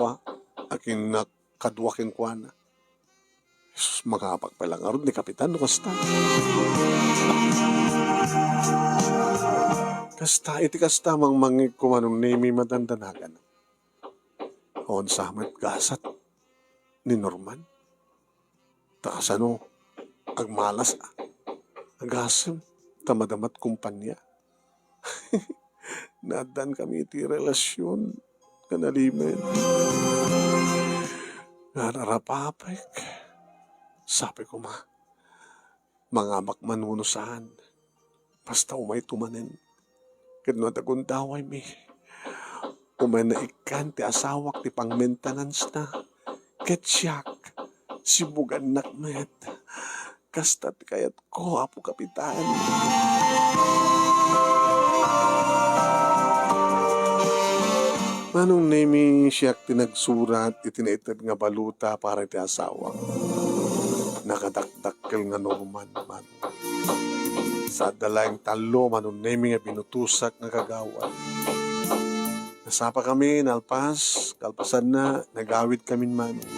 a kinakadua kenkuana. Jesus, mangabak pay la ngarud ni Kapitan no kasta. Kasta, iti kasta, mangmangngegko, Manong Nemi, madandanagan. Awan sa met gasat ni Norman. Ta kasano, agmalas a. Agasem, ta madama ti kompania. Naaddankami iti relasion nga nalimed. Nga ararapapek. Sabi koma, mangabak man wenno saan, basta umayto manen. Ket no adda gundawaymi, umayna ikkan ti asawak ti pangmaintenancena, ket siak, sibugannak met. Kasta ti kayatko, Apo Kapitan. Manong Nemi, siak ti nagsurat iti naited nga balota para iti asawak. Nakadakdakkel nga Norman, Manong. Sa adda laeng tallo, Manong Nemi, nga binutosak nga kagawad. Nasapakami, nalpas, kalpasanna, nagawidkami, Manong.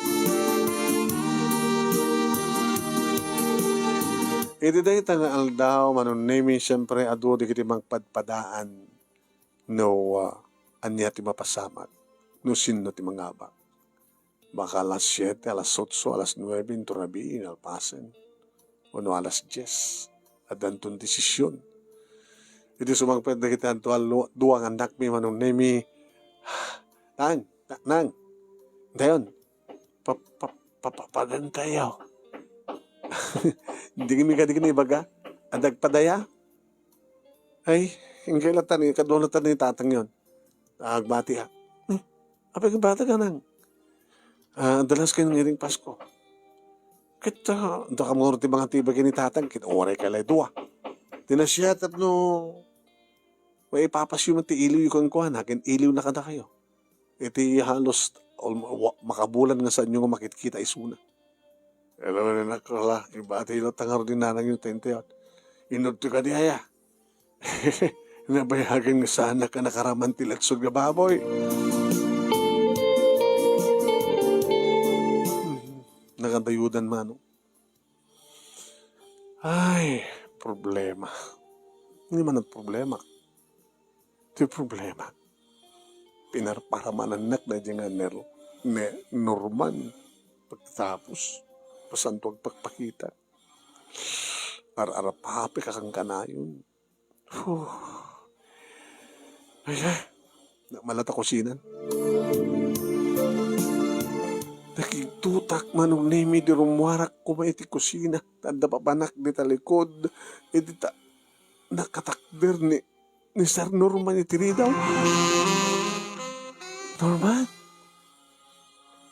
Iti dayta nga aldaw, Manong Nemi, siempre, adu dagiti mangpadpadaan no, ah, ania ti mapasamak, no sinno ti mangabak. Baka alas siete, alas otso, alas nuebe, inton rabii, nalpasen. Wenno alas dies, addanton desision. Idi sumangpet dagiti adua, dua nga annakmi, Manong Nemi, "Nang, na-, Nang, dayon, pa-, pa-, pa-, pa-, padentayo." Dagimi kadi ken ibaga, adda agpadaya? Ay, inggay latta ni, kadua latta ni tatangyon. Agbati a. "Eh, apay ket bati ka, Nang? Ah, adda laskay ngarud Pasko." Ket, ah, dakam ngarud ti mangatibay ken ni Tatang, ket uray kay la dua. Ti nasiat tapno maipapasyo met ti iliwyo kenkuana, ken iliwna kadakayo. Iti halos, um, wa-, makabulan nga saanyo nga makitkita isuna. Alam mo na, Nakala, ibati latta ngarud ni nanangyo ta intayon. Inudto kadi aya? Nabayagan nga saanak a nakaraman ti letsod nga baboy. Nakadayudan, Manong. Ay, problema. Ni man problema. Ti problema, pinarparamanannak daydi nga ner-, ne-, Norman. Pagkatapos, pasanto agpakpakita. Ar-arapapek a kankanayon. Huh. Ay, ay. Namala ta kusinan. Nakigtotak, Manong Nemi, idi rummuarak koma iti kusina. Ta adda papanak dita likod. Idi ta nakatakder ni, ni Sir Norman iti ridaw. "Norman?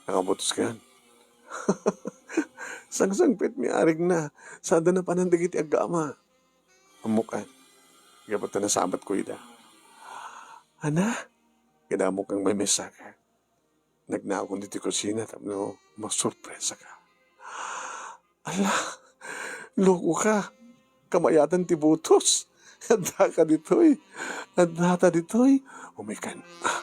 Nakabutos ka yan?" Sangsangpet mi arigna. Sa adda napanan dagiti agama. Ammok a, gapu ta nasabatko ida. Ana? Ket ammok a maymay-maysa ka. Nagnaukon ditoy kusina tapno masurpresa ka. Ala, loko ka. Kamayatan ti butos. Adda ka ditoy. Adda ta ditoy. Umikan. Ah,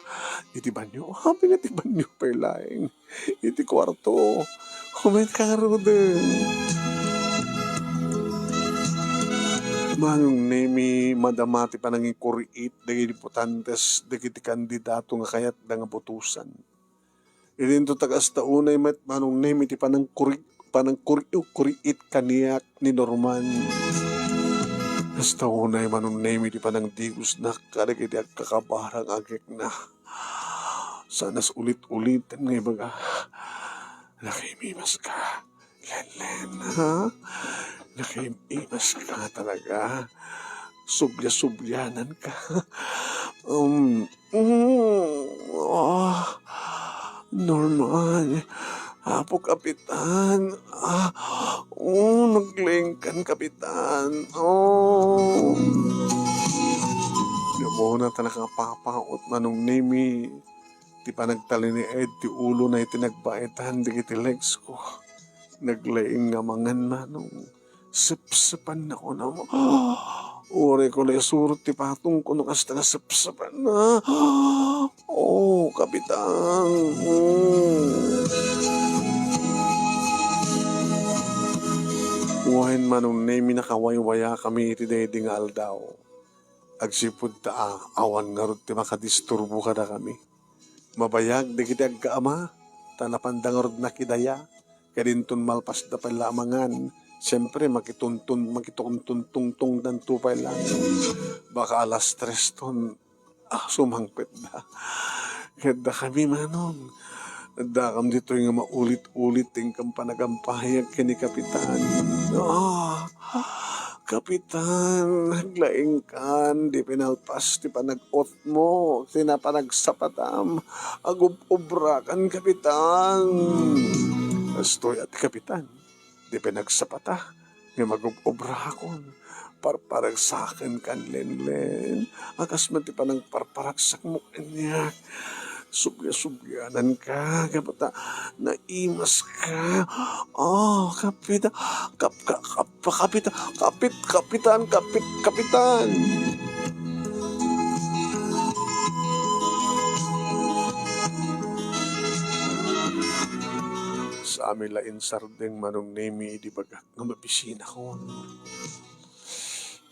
iti banyo. Apay nga ti banyo pay laeng. Iti kuarto. Umayka ngaruden. Manong Nemi, madama ti panangikuriit dagiti botantes dagiti kandidato nga kayatda nga butosan. Idinto ta kasta unay met, Manong Nemi, ti panangkuri-, panangkuri-, kuriit kaniak ni Norman. Kasta unay, Manong Nemi, ti panangdigosnak kadagiti agkakabarang agekna. Sanas ulit-uliten nga ibaga, "Nakaimaska, Lenlen, ha? Nakaimaska talaga. Sublia-sublianan ka." Um, mm, ah, Norman, Apo Kapitan, ah, oh, naglaingkan, Kapitan, oh. Namuna ta nakapapaot, Manong Nemi. Ti panagtalinaed ti ulona iti nagbaetan dagiti legs ko. Naglaing nga mangan, Manong. Sepsepanna, kunam. Uray ko la isurot ti patongko no kasta nga sepsepanna. Oh, Kapitan. Mm. Wen, Manong Nemi, nakawaywayakami iti daydi nga aldaw. Agsipud ta, a, awan ngarud ti makadisturbo kadakami. Mabayag dagiti agkaama, ta napanda ngarud nakidaya. Ket inton malpasda pay la a mangan, siempre, makituntun-, makituntuntungtungdanto pay la. Baka alas tres ton, a, sumangpetda. Ket dakami, Manong, addakam ditoy nga maulit-ulit ti inkam panagampayag ken ni Kapitan. Ah, Kapitan, naglaingkan, di pinalpas ti panag-otmo, ti napanagsapatam. Agub-ubrakan, Kapitan. Kastoy a ti Kapitan, di pinagsapata, ngem agub-ubrakon. Parparagsaken kan, Lenlen. A, kas met ti panangparparagsak mo kaniak. Subyasubyaanan ka, Kapitan. Naimas ka. Oh, Kapita-, Kap-, Ka-, Kap-, Kapita-, Kapit-, Kapitan, Kapit-, Kapitan. Saami la insardeng, Manong Nemi, idi bagak nga mabisinakon.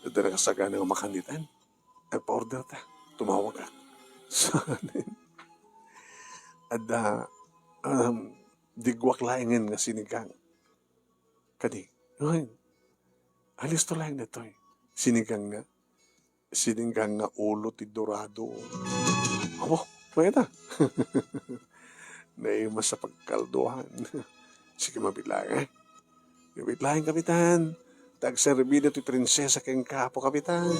Adda nakasagana nga makanditan. Agpa-order ta. Tumawagak. Saan? Adda, um, digwak laengen nga sinigang. Kadi, ngayon, alisto laeng ditoy. Sinigang nga, sinigang nga ulo ti dorado. Abo, pwede. Naimas a pagkalduan. Sige, mabiit laeng, eh. Mabiit laeng, Kapitan. Ta agserbida ti prinsesa kenka, Apo Kapitan.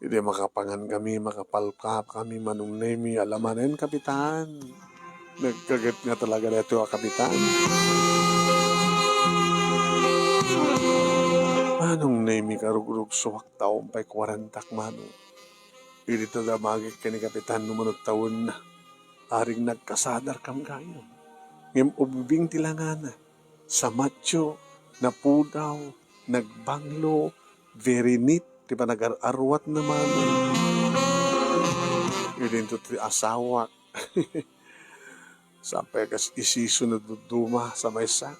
Idi makapangan kami, makapalka kami, Manong Nemi, alamanen, Kapitan. Nagkaget nga talaga daytoy a Kapitan. Manong Nemi, karugrugsoak, tawen pay kuarentak, Manong. Idi ta damagek ken ni Kapitan no mano tawenna, aring nagkasadar kam gayam. Ngem ubbing ti langana, samatio, napudaw, nagbanglo, very neat ti panagar-arwatna, Manong. Idinto ti asawak. Saan pay a kas isisu no dudduma sa maysa.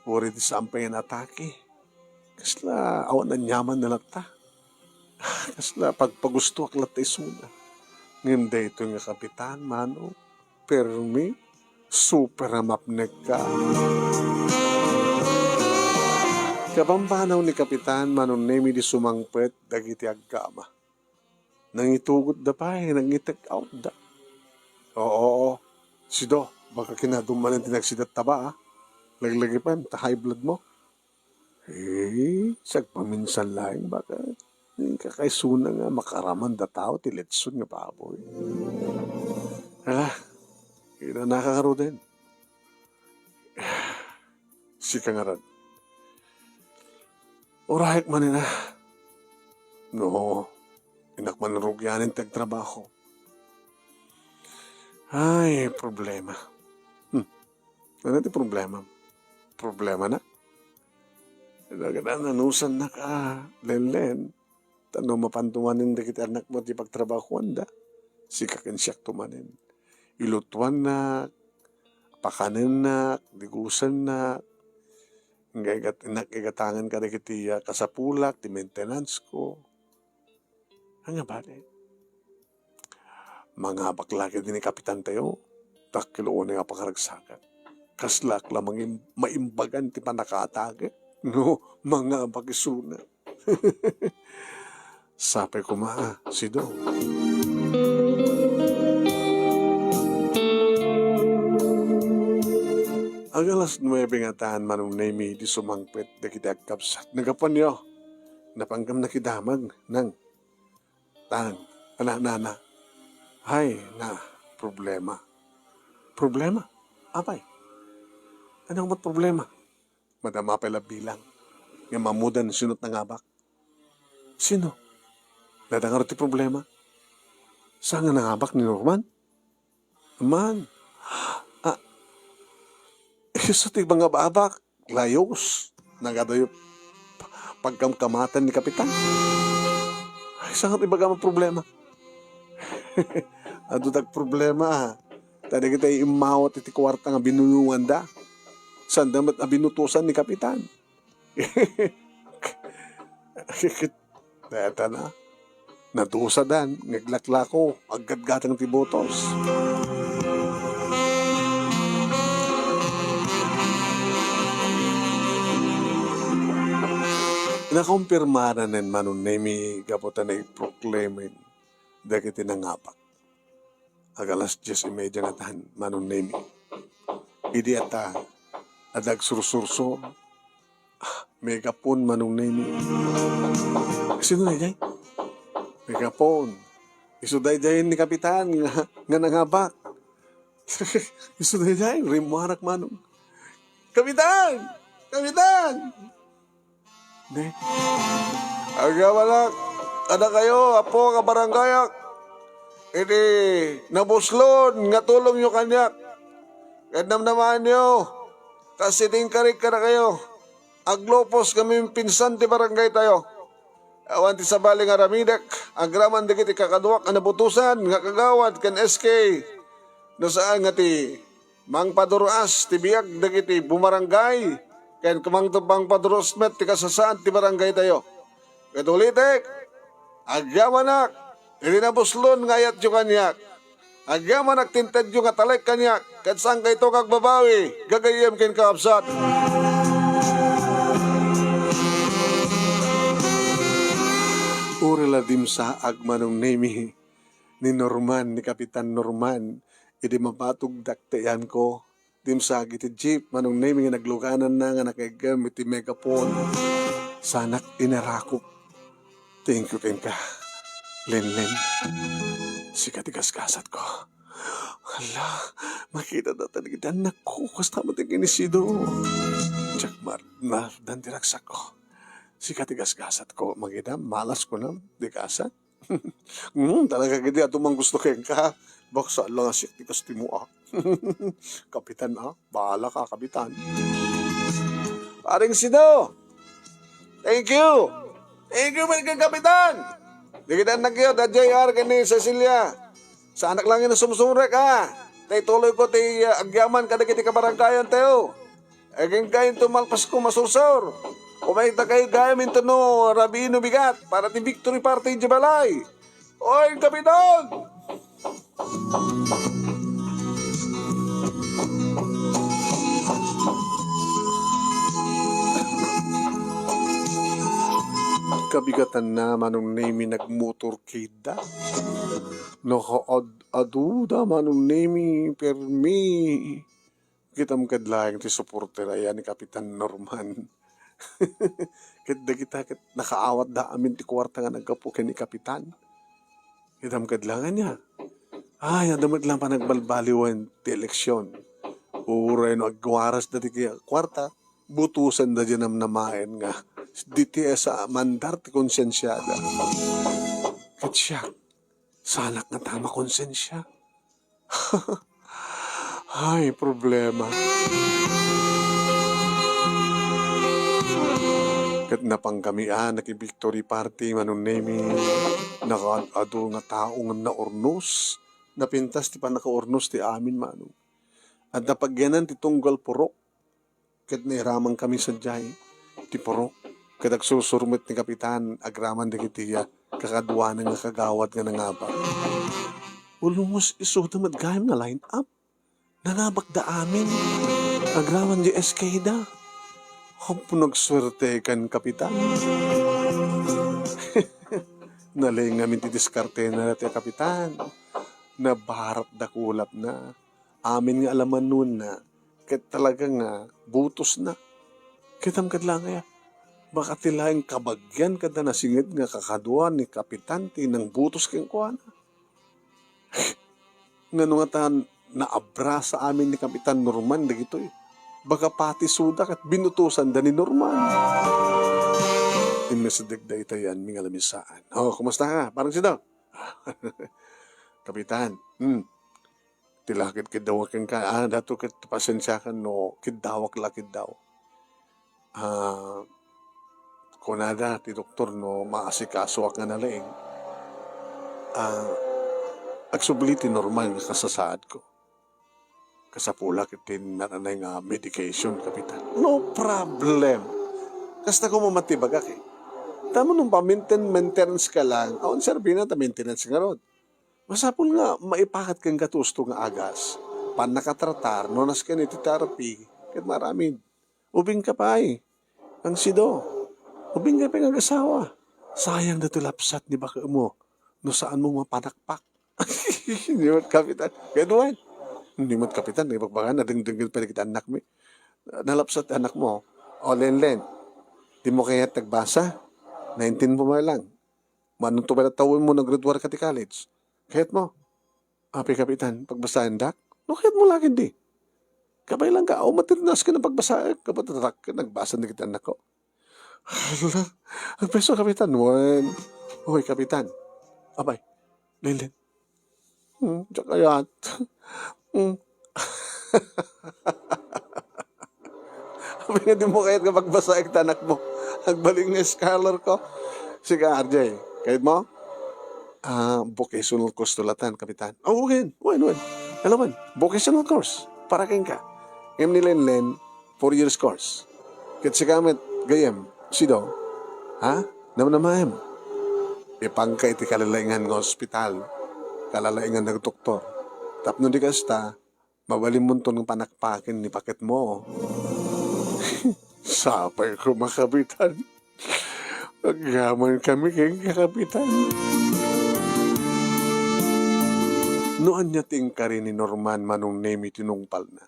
Uray di saan pay nga atake. Kasla awan aniamanna latta. Kasla pagpagustoak latta isuna. Ngem daytoy nga Kapitan, Manong, permi, super a mapnekka. Kabambanaw ni Kapitan, Manong Nemi, di sumangpet dagiti agkama. Nangitugotda pay, nangitekoutda. Oo, oo. Sido, baka kinadum manen ti nagsidatta ba, ah? Laglagipen, ta high blood mo. Eh, sagpaminsan laeng, baka kakaisuna nga makaaraman da tao ti litson nga baboy. Ala, inanaka ngaruden. Sika ngarud. Urayek manen a. No, innak man rugianen ti agtrabaho. Ay, problema. Hmm. Ano ti problema? Problema na? Dagada nanusannak a, Lenlen. Ta no mapanto manen dagiti annakmo ti pagtrabahoanda, sika ken siakto manen. Ilutoannak, pakanennak, digusennak, nga igat-, innak igatangen kadagiti, ah, kasapulak, ti maintenance ko. Ania balet? Mangabak la ketdi ni Kapitan tayo, ta kilo unay a pakaragsakan. Kaslaak la mangim-, maimbagan ti pannakaatake, no, mangabak isuna. Sapay koma, ah, Sido. Ag alas nuebe ngatan, Manong Nemi, di sumangpet dagiti agkabsat. Nagapuanyo, napangkam nakidamag, nang, tang, ana, na, na. Hay, na, problema. Problema? Apay? Ano met problema? Madama pay la bilang. Ngem ammoda no sino ti nangabak. Sino? Dayta ngarud ti problema. Saan nga nangabak ni Norman? Man. Ah, Isu ti mangababak, layos. Nagadayo pagkamkamatan ni Kapitan. Ay, saan ti baga nga problema? Adu dag problema, ah. Ta dagiti immawat iti kuarta nga binunonganda. Sanda met a binutosan ni Kapitan. Dayta na. Nadusadan, ngaglaklako, aggatgatang ti butos. Nakumpirmada nen Manong Nemi gapu ta naiproklamen dagiti nangabak. Ag alas dies y media ngatan, Manong Nemi. Idi ata, adda agsursursur. Ah, megaphone, Manong Nemi. Sino daydiay? Megaphone. Isu daydiay ni Kapitan nga, nga nangabak. Isu daydiay, rimmuarak, Manong. Kapitan! Kapitan! Ne? Agyamanak, kadakayo, apo nga barangayak, iti nabuslon nga tulongyo kaniak. Ket namnamaanyo, kas iti inkarik kadakayo, aglupos ngamin pinsan ti barangaytayo. Awan ti sabali nga aramidek, agraman dagiti kakaduak a nabutosan nga kagawad ken S K. No saan nga ti mangpadur-as ti biag dagiti bumarangay, ken mangtebang padur-as met ti kasasaad ti barangaytayo. Ket ulitek, agyamanak iti nabuslon nga ayatyo kaniak. Agyamanak ti intedyo nga talek kaniak, ket saankayto nga agbabawi, gagayyem ken kakabsat. Uray la dimsaag, Manong Nemi, ni Norman, ni Kapitan Norman, idi mapatogdak ti ayanko. Dimsaag iti jeep, Manong Nemi, nga naglugananna nga nakaiggem iti megaphone. Saanak inarakop. Thank you kenka, Lenlen. Sika ti gasgasatko. Hala, makita data dagiti annakko, kasta met ti kinisido. Diak mar-, maardan ti ragsakko. Sika ti gasgasatko, makita, malas ko na, di gasat. Hmm, talaga gidi, adu man gusto kenka. Bak, saan lang a siak ti kastimo, ah. Kapitan, ah. Bahala ka, Kapitan. Paring Sido! Thank you! Thank you, Mister Kapitan! Dagiti annakyo, da J R ken ni Cecilia. Saanak lang nga sumsumrek, ah. Tay tuloy ko ti, ah, agyaman kadagiti kabarangayan tayo. Agingga inton malpasko masursor. Umayta kayo gayam inton no rabii no bigat para ti victory party idiay balay. Oy, Kapitan! Kabigatanna, Manong Nemi, nagmotorcade da. Nakaad-adu da, Manong Nemi, permi. Kitam kad laeng ti supporter aya ni Kapitan Norman. Ket dagita ket nakaawatda amin ti kuarta nga naggapu ken ni Kapitan. Kitam kad laeng ania. Ay, adda met lang panagbalbaliwen ti eleksyon. Uray no agwaras da ti kuarta, butosanda diay namnamaen nga ditoy a sa mandar ti konsensiada. Ket siak, saanak ngata makonsensia. Ay, problema. Ket napankami a naki-victory party, Manong Nemi. Nakaad-adu nga tao ngem naurnos. Napintas ti pannakaurnos ti amin, Manong. Adda pagyanan ti tunggal purok. Ket nairamankami sadiay ti purok. Ket agsursur met ni Kapitan agraman dagiti, ah, kakaduana nga kagawad nga nangabak. Ulmos isuda met gayam nga line-up. Nangabakda amin. Agraman di S K da. Apo, nagsuertekan, Kapitan. Naleng amin ti diskartena daytoy a Kapitan. Nabaratda kulapna. Amin nga alamanonna, ket talaga nga butosna. Kitam kad laeng aya, baka ti laeng kabagian ket nasinged nga kakadua ni Kapitan ti nangbutos kenkuana. Ngano ngata naabrasa amin ni Kapitan Norman dagitoy? Baka pati isuda ket binutosanda ni Norman. Inmesedeg dayta yan, mingalamin saan. Oh, kumusta ka, Parang Sido? Kapitan, hmm. Ti laked kiddawak kenka, ah, dato ket pasensiakan no kiddawak la kiddaw. Ah, kunada ti doktor no maasikasoak nga nalaing, ah, agsubli ti normal nga kasasaadko. Kasapulak iti nananay nga medication, Kapitan. No problem. Kasta ko mamatibagak eh. Tamo nung paminten-, maintenance ka lang, awan serbina ta maintenance ngarud. Masapul nga maipakat kenka ti usto nga agas. Pannakatratar, no nasken iti therapy, ket maaramid. Ubing ka pay, Kang Sido. Ubing ka pay nga agasawa. Sayang datoy lapsat ni bakemo no saan mo mapanakpak. Ni met Kapitan. Kaya duwan. Ni met Kapitan, ni bakbakan, nadengdenggen pa dagiti annak mi. Nalapsat ti anak mo. O, Lenlen, di mo kayat nagbasa? Nineteen mo man lang. Manong to pala tawen mo naggraduar ka ti college? Kayat mo? Apay, Kapitan, pagbasaendak? No kayat mo la ketdi. Kabay lang ka, aw, matirnas ka ng pagbasaek. Kapatatak, nagbasa na kita, anak ko. Hala, agpeso, Kapitan. Wen. Oy, Kapitan. Apay, Lenlen. Hmm, diak kayat. Hmm. Apay nga di mo kayat nga pagbasaek ta anak mo. Agbalin nga scholar ko. Sige, R J, kayat mo? Ah, vocational course to latan, Kapitan. Oh, wen, wen, wen. Hello, wen. Vocational course. Para kenka. Ngem ni Lenlen, four years course. Ket sika met, gayyem, Sido. Ha? Namnamaem. Ipanka iti kalalaingan nga ospital. Kalalaingan nga doktor. Tapno di kasta, mabalinmonto nga panakpaken ni baketmo. Sapay koma, Kapitan. Agyaman kami kenka, Kapitan. No ania ti inkari ni Norman, Manong Nemi, tinungpalna.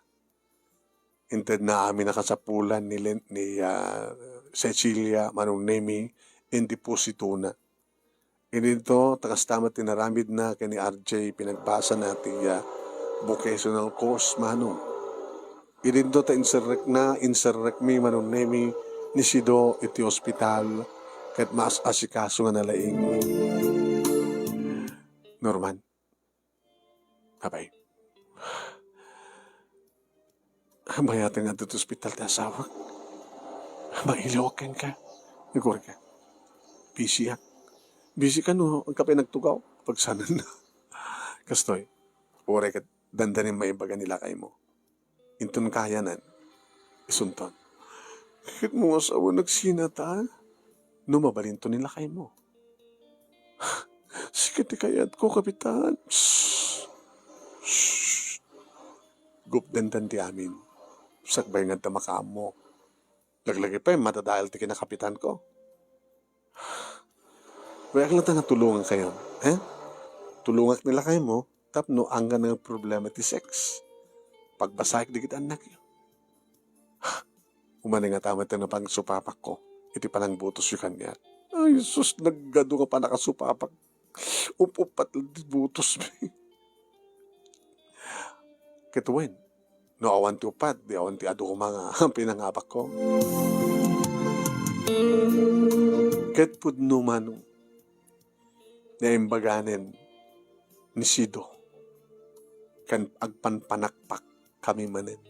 Intedna amin a kasapulan ni Len-, ni, ah, Cecilia, Manong Nemi, in depositona. Idinto, ta kasta met ti naramidna ken ni R J, pinagbasana ti, ah, vocational course, Manong. Idinto ta inserrekna, inserrekmi, Manong Nemi, ni Sido iti ospital ket maas-asikaso nga nalaing. Norman, apay, Mayat nga adda ti ospital ti asawak. Mailiwak kenka. Nagurka. Busy ak. Busy ka no, agka pay nagtugaw. Pagsananna. Kastoy, uray ket dandanin maibaga ni lakaymo. Inton kayanan, isunton. Ket mo nga asawa, nagsinata? No mabalinto ni lakaymo. Sika ti kayatko, Kapitan. Shh. Shh. Gupdenden ti amin. Sakbay nga adda makaammo. Laglagi pay, madadael ti kinakapitanko. Wen, kayatmo nga tulongak, eh? Tulongak ni lakaymo, tapno anggan nga problema ti sex. Pagbasaek dagiti annakyo. Umalingat met ti pannagsupapakko iti panangbutos kaniak. Ay, sus, nagadu nga pannakasupapak. Up-uppat lang ti butosmi. Ket wen, no awan ti uppat, di awan ti adu koma nga pinangabakko. Ket pudno man naimbaganen ni Sido, ken agpanpanakpak kami manen.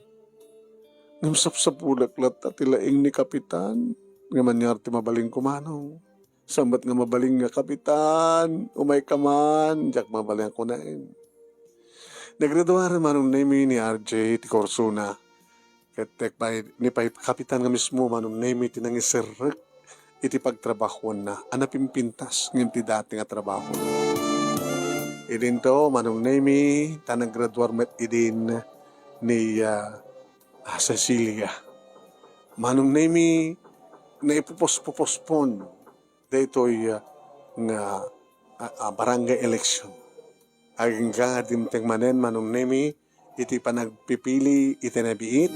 Ngem sapsapulak latta ti laing ni Kapitan, ngem aniar ti mabalinko, Manong? Saan met nga mabalin nga, Kapitan? Umayka man, diak mabalin a kunaen. Naggraduaren Manong Nemi ni R J ti kursona. Ket tek pay, ni pay Kapitan nga mismo, Manong Nemi, ti nangiserrek iti pagtrabahuanna a napimpintas ngem ti dati nga trabaho. Idinto, Manong Nemi, ta naggraduar met idin ni, ah, ah, Cecilia. Manong Nemi, naipupospopospon daytoy, ah, nga, ah, ah, barangay election. Agingga nga dimteng manen, Manong Nemi, iti panagpipili iti nabiit,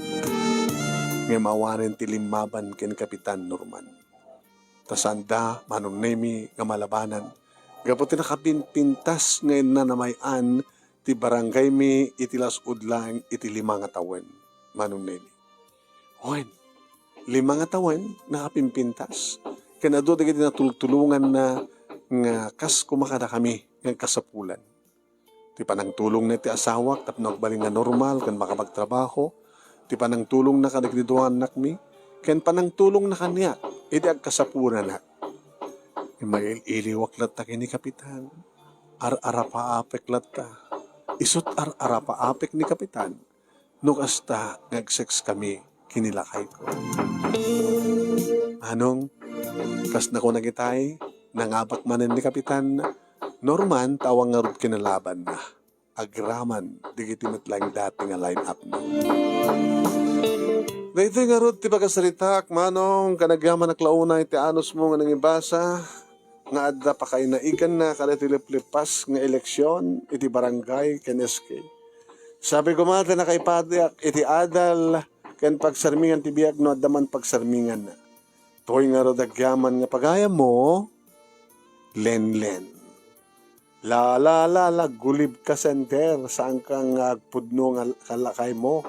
ngem awanen ti limmaban ken Kapitan Norman. Ta saanda, Manong Nemi, nga malabanan, gapu ti nakapimpintas nga inna namay-an ti barangaymi iti las-ud laeng iti lima nga tawen, Manong Nemi. Wen, lima nga tawen nakapimpintas. Ken adu dagiti natultulonganna nga kas kumakadakami nga agkasapulan. Ti panangtulongna iti asawak tapno agbalin nga normal ken makapagtrabaho, ti panangtulongna kadagiti dua nga annakmi, ken panangtulongna kaniak idi agkasapuonanak. Imail-iliwak latta ken ni Kapitan. Ar-arapaapek latta. Isut' ar-arapaapek ni Kapitan no kasta nga ag-sex kami ken ni lakayko. Manong, kas nakunak itay, nangabak manen ni Kapitan Norman ta awan ngarud kinalabanna agraman dagiti met laeng dati nga line-up na. Daytoy ngarud ti pagasaritaak, Manong, ken agyamanak la unay ti anusmo nga nangibasa nga adda pakainaiganna kadagiti leplipas nga eleksion iti barangay ken S K. Sabi koma ti nakaipadiak iti adal ken pagsarmingan ti biag no adda man pagsarminganna. Toy ngarud agyaman nga pagayammo, Lenlen. La, la, la, la, gulib ka, sender. Saan ka nga agpudno nga kalakay mo?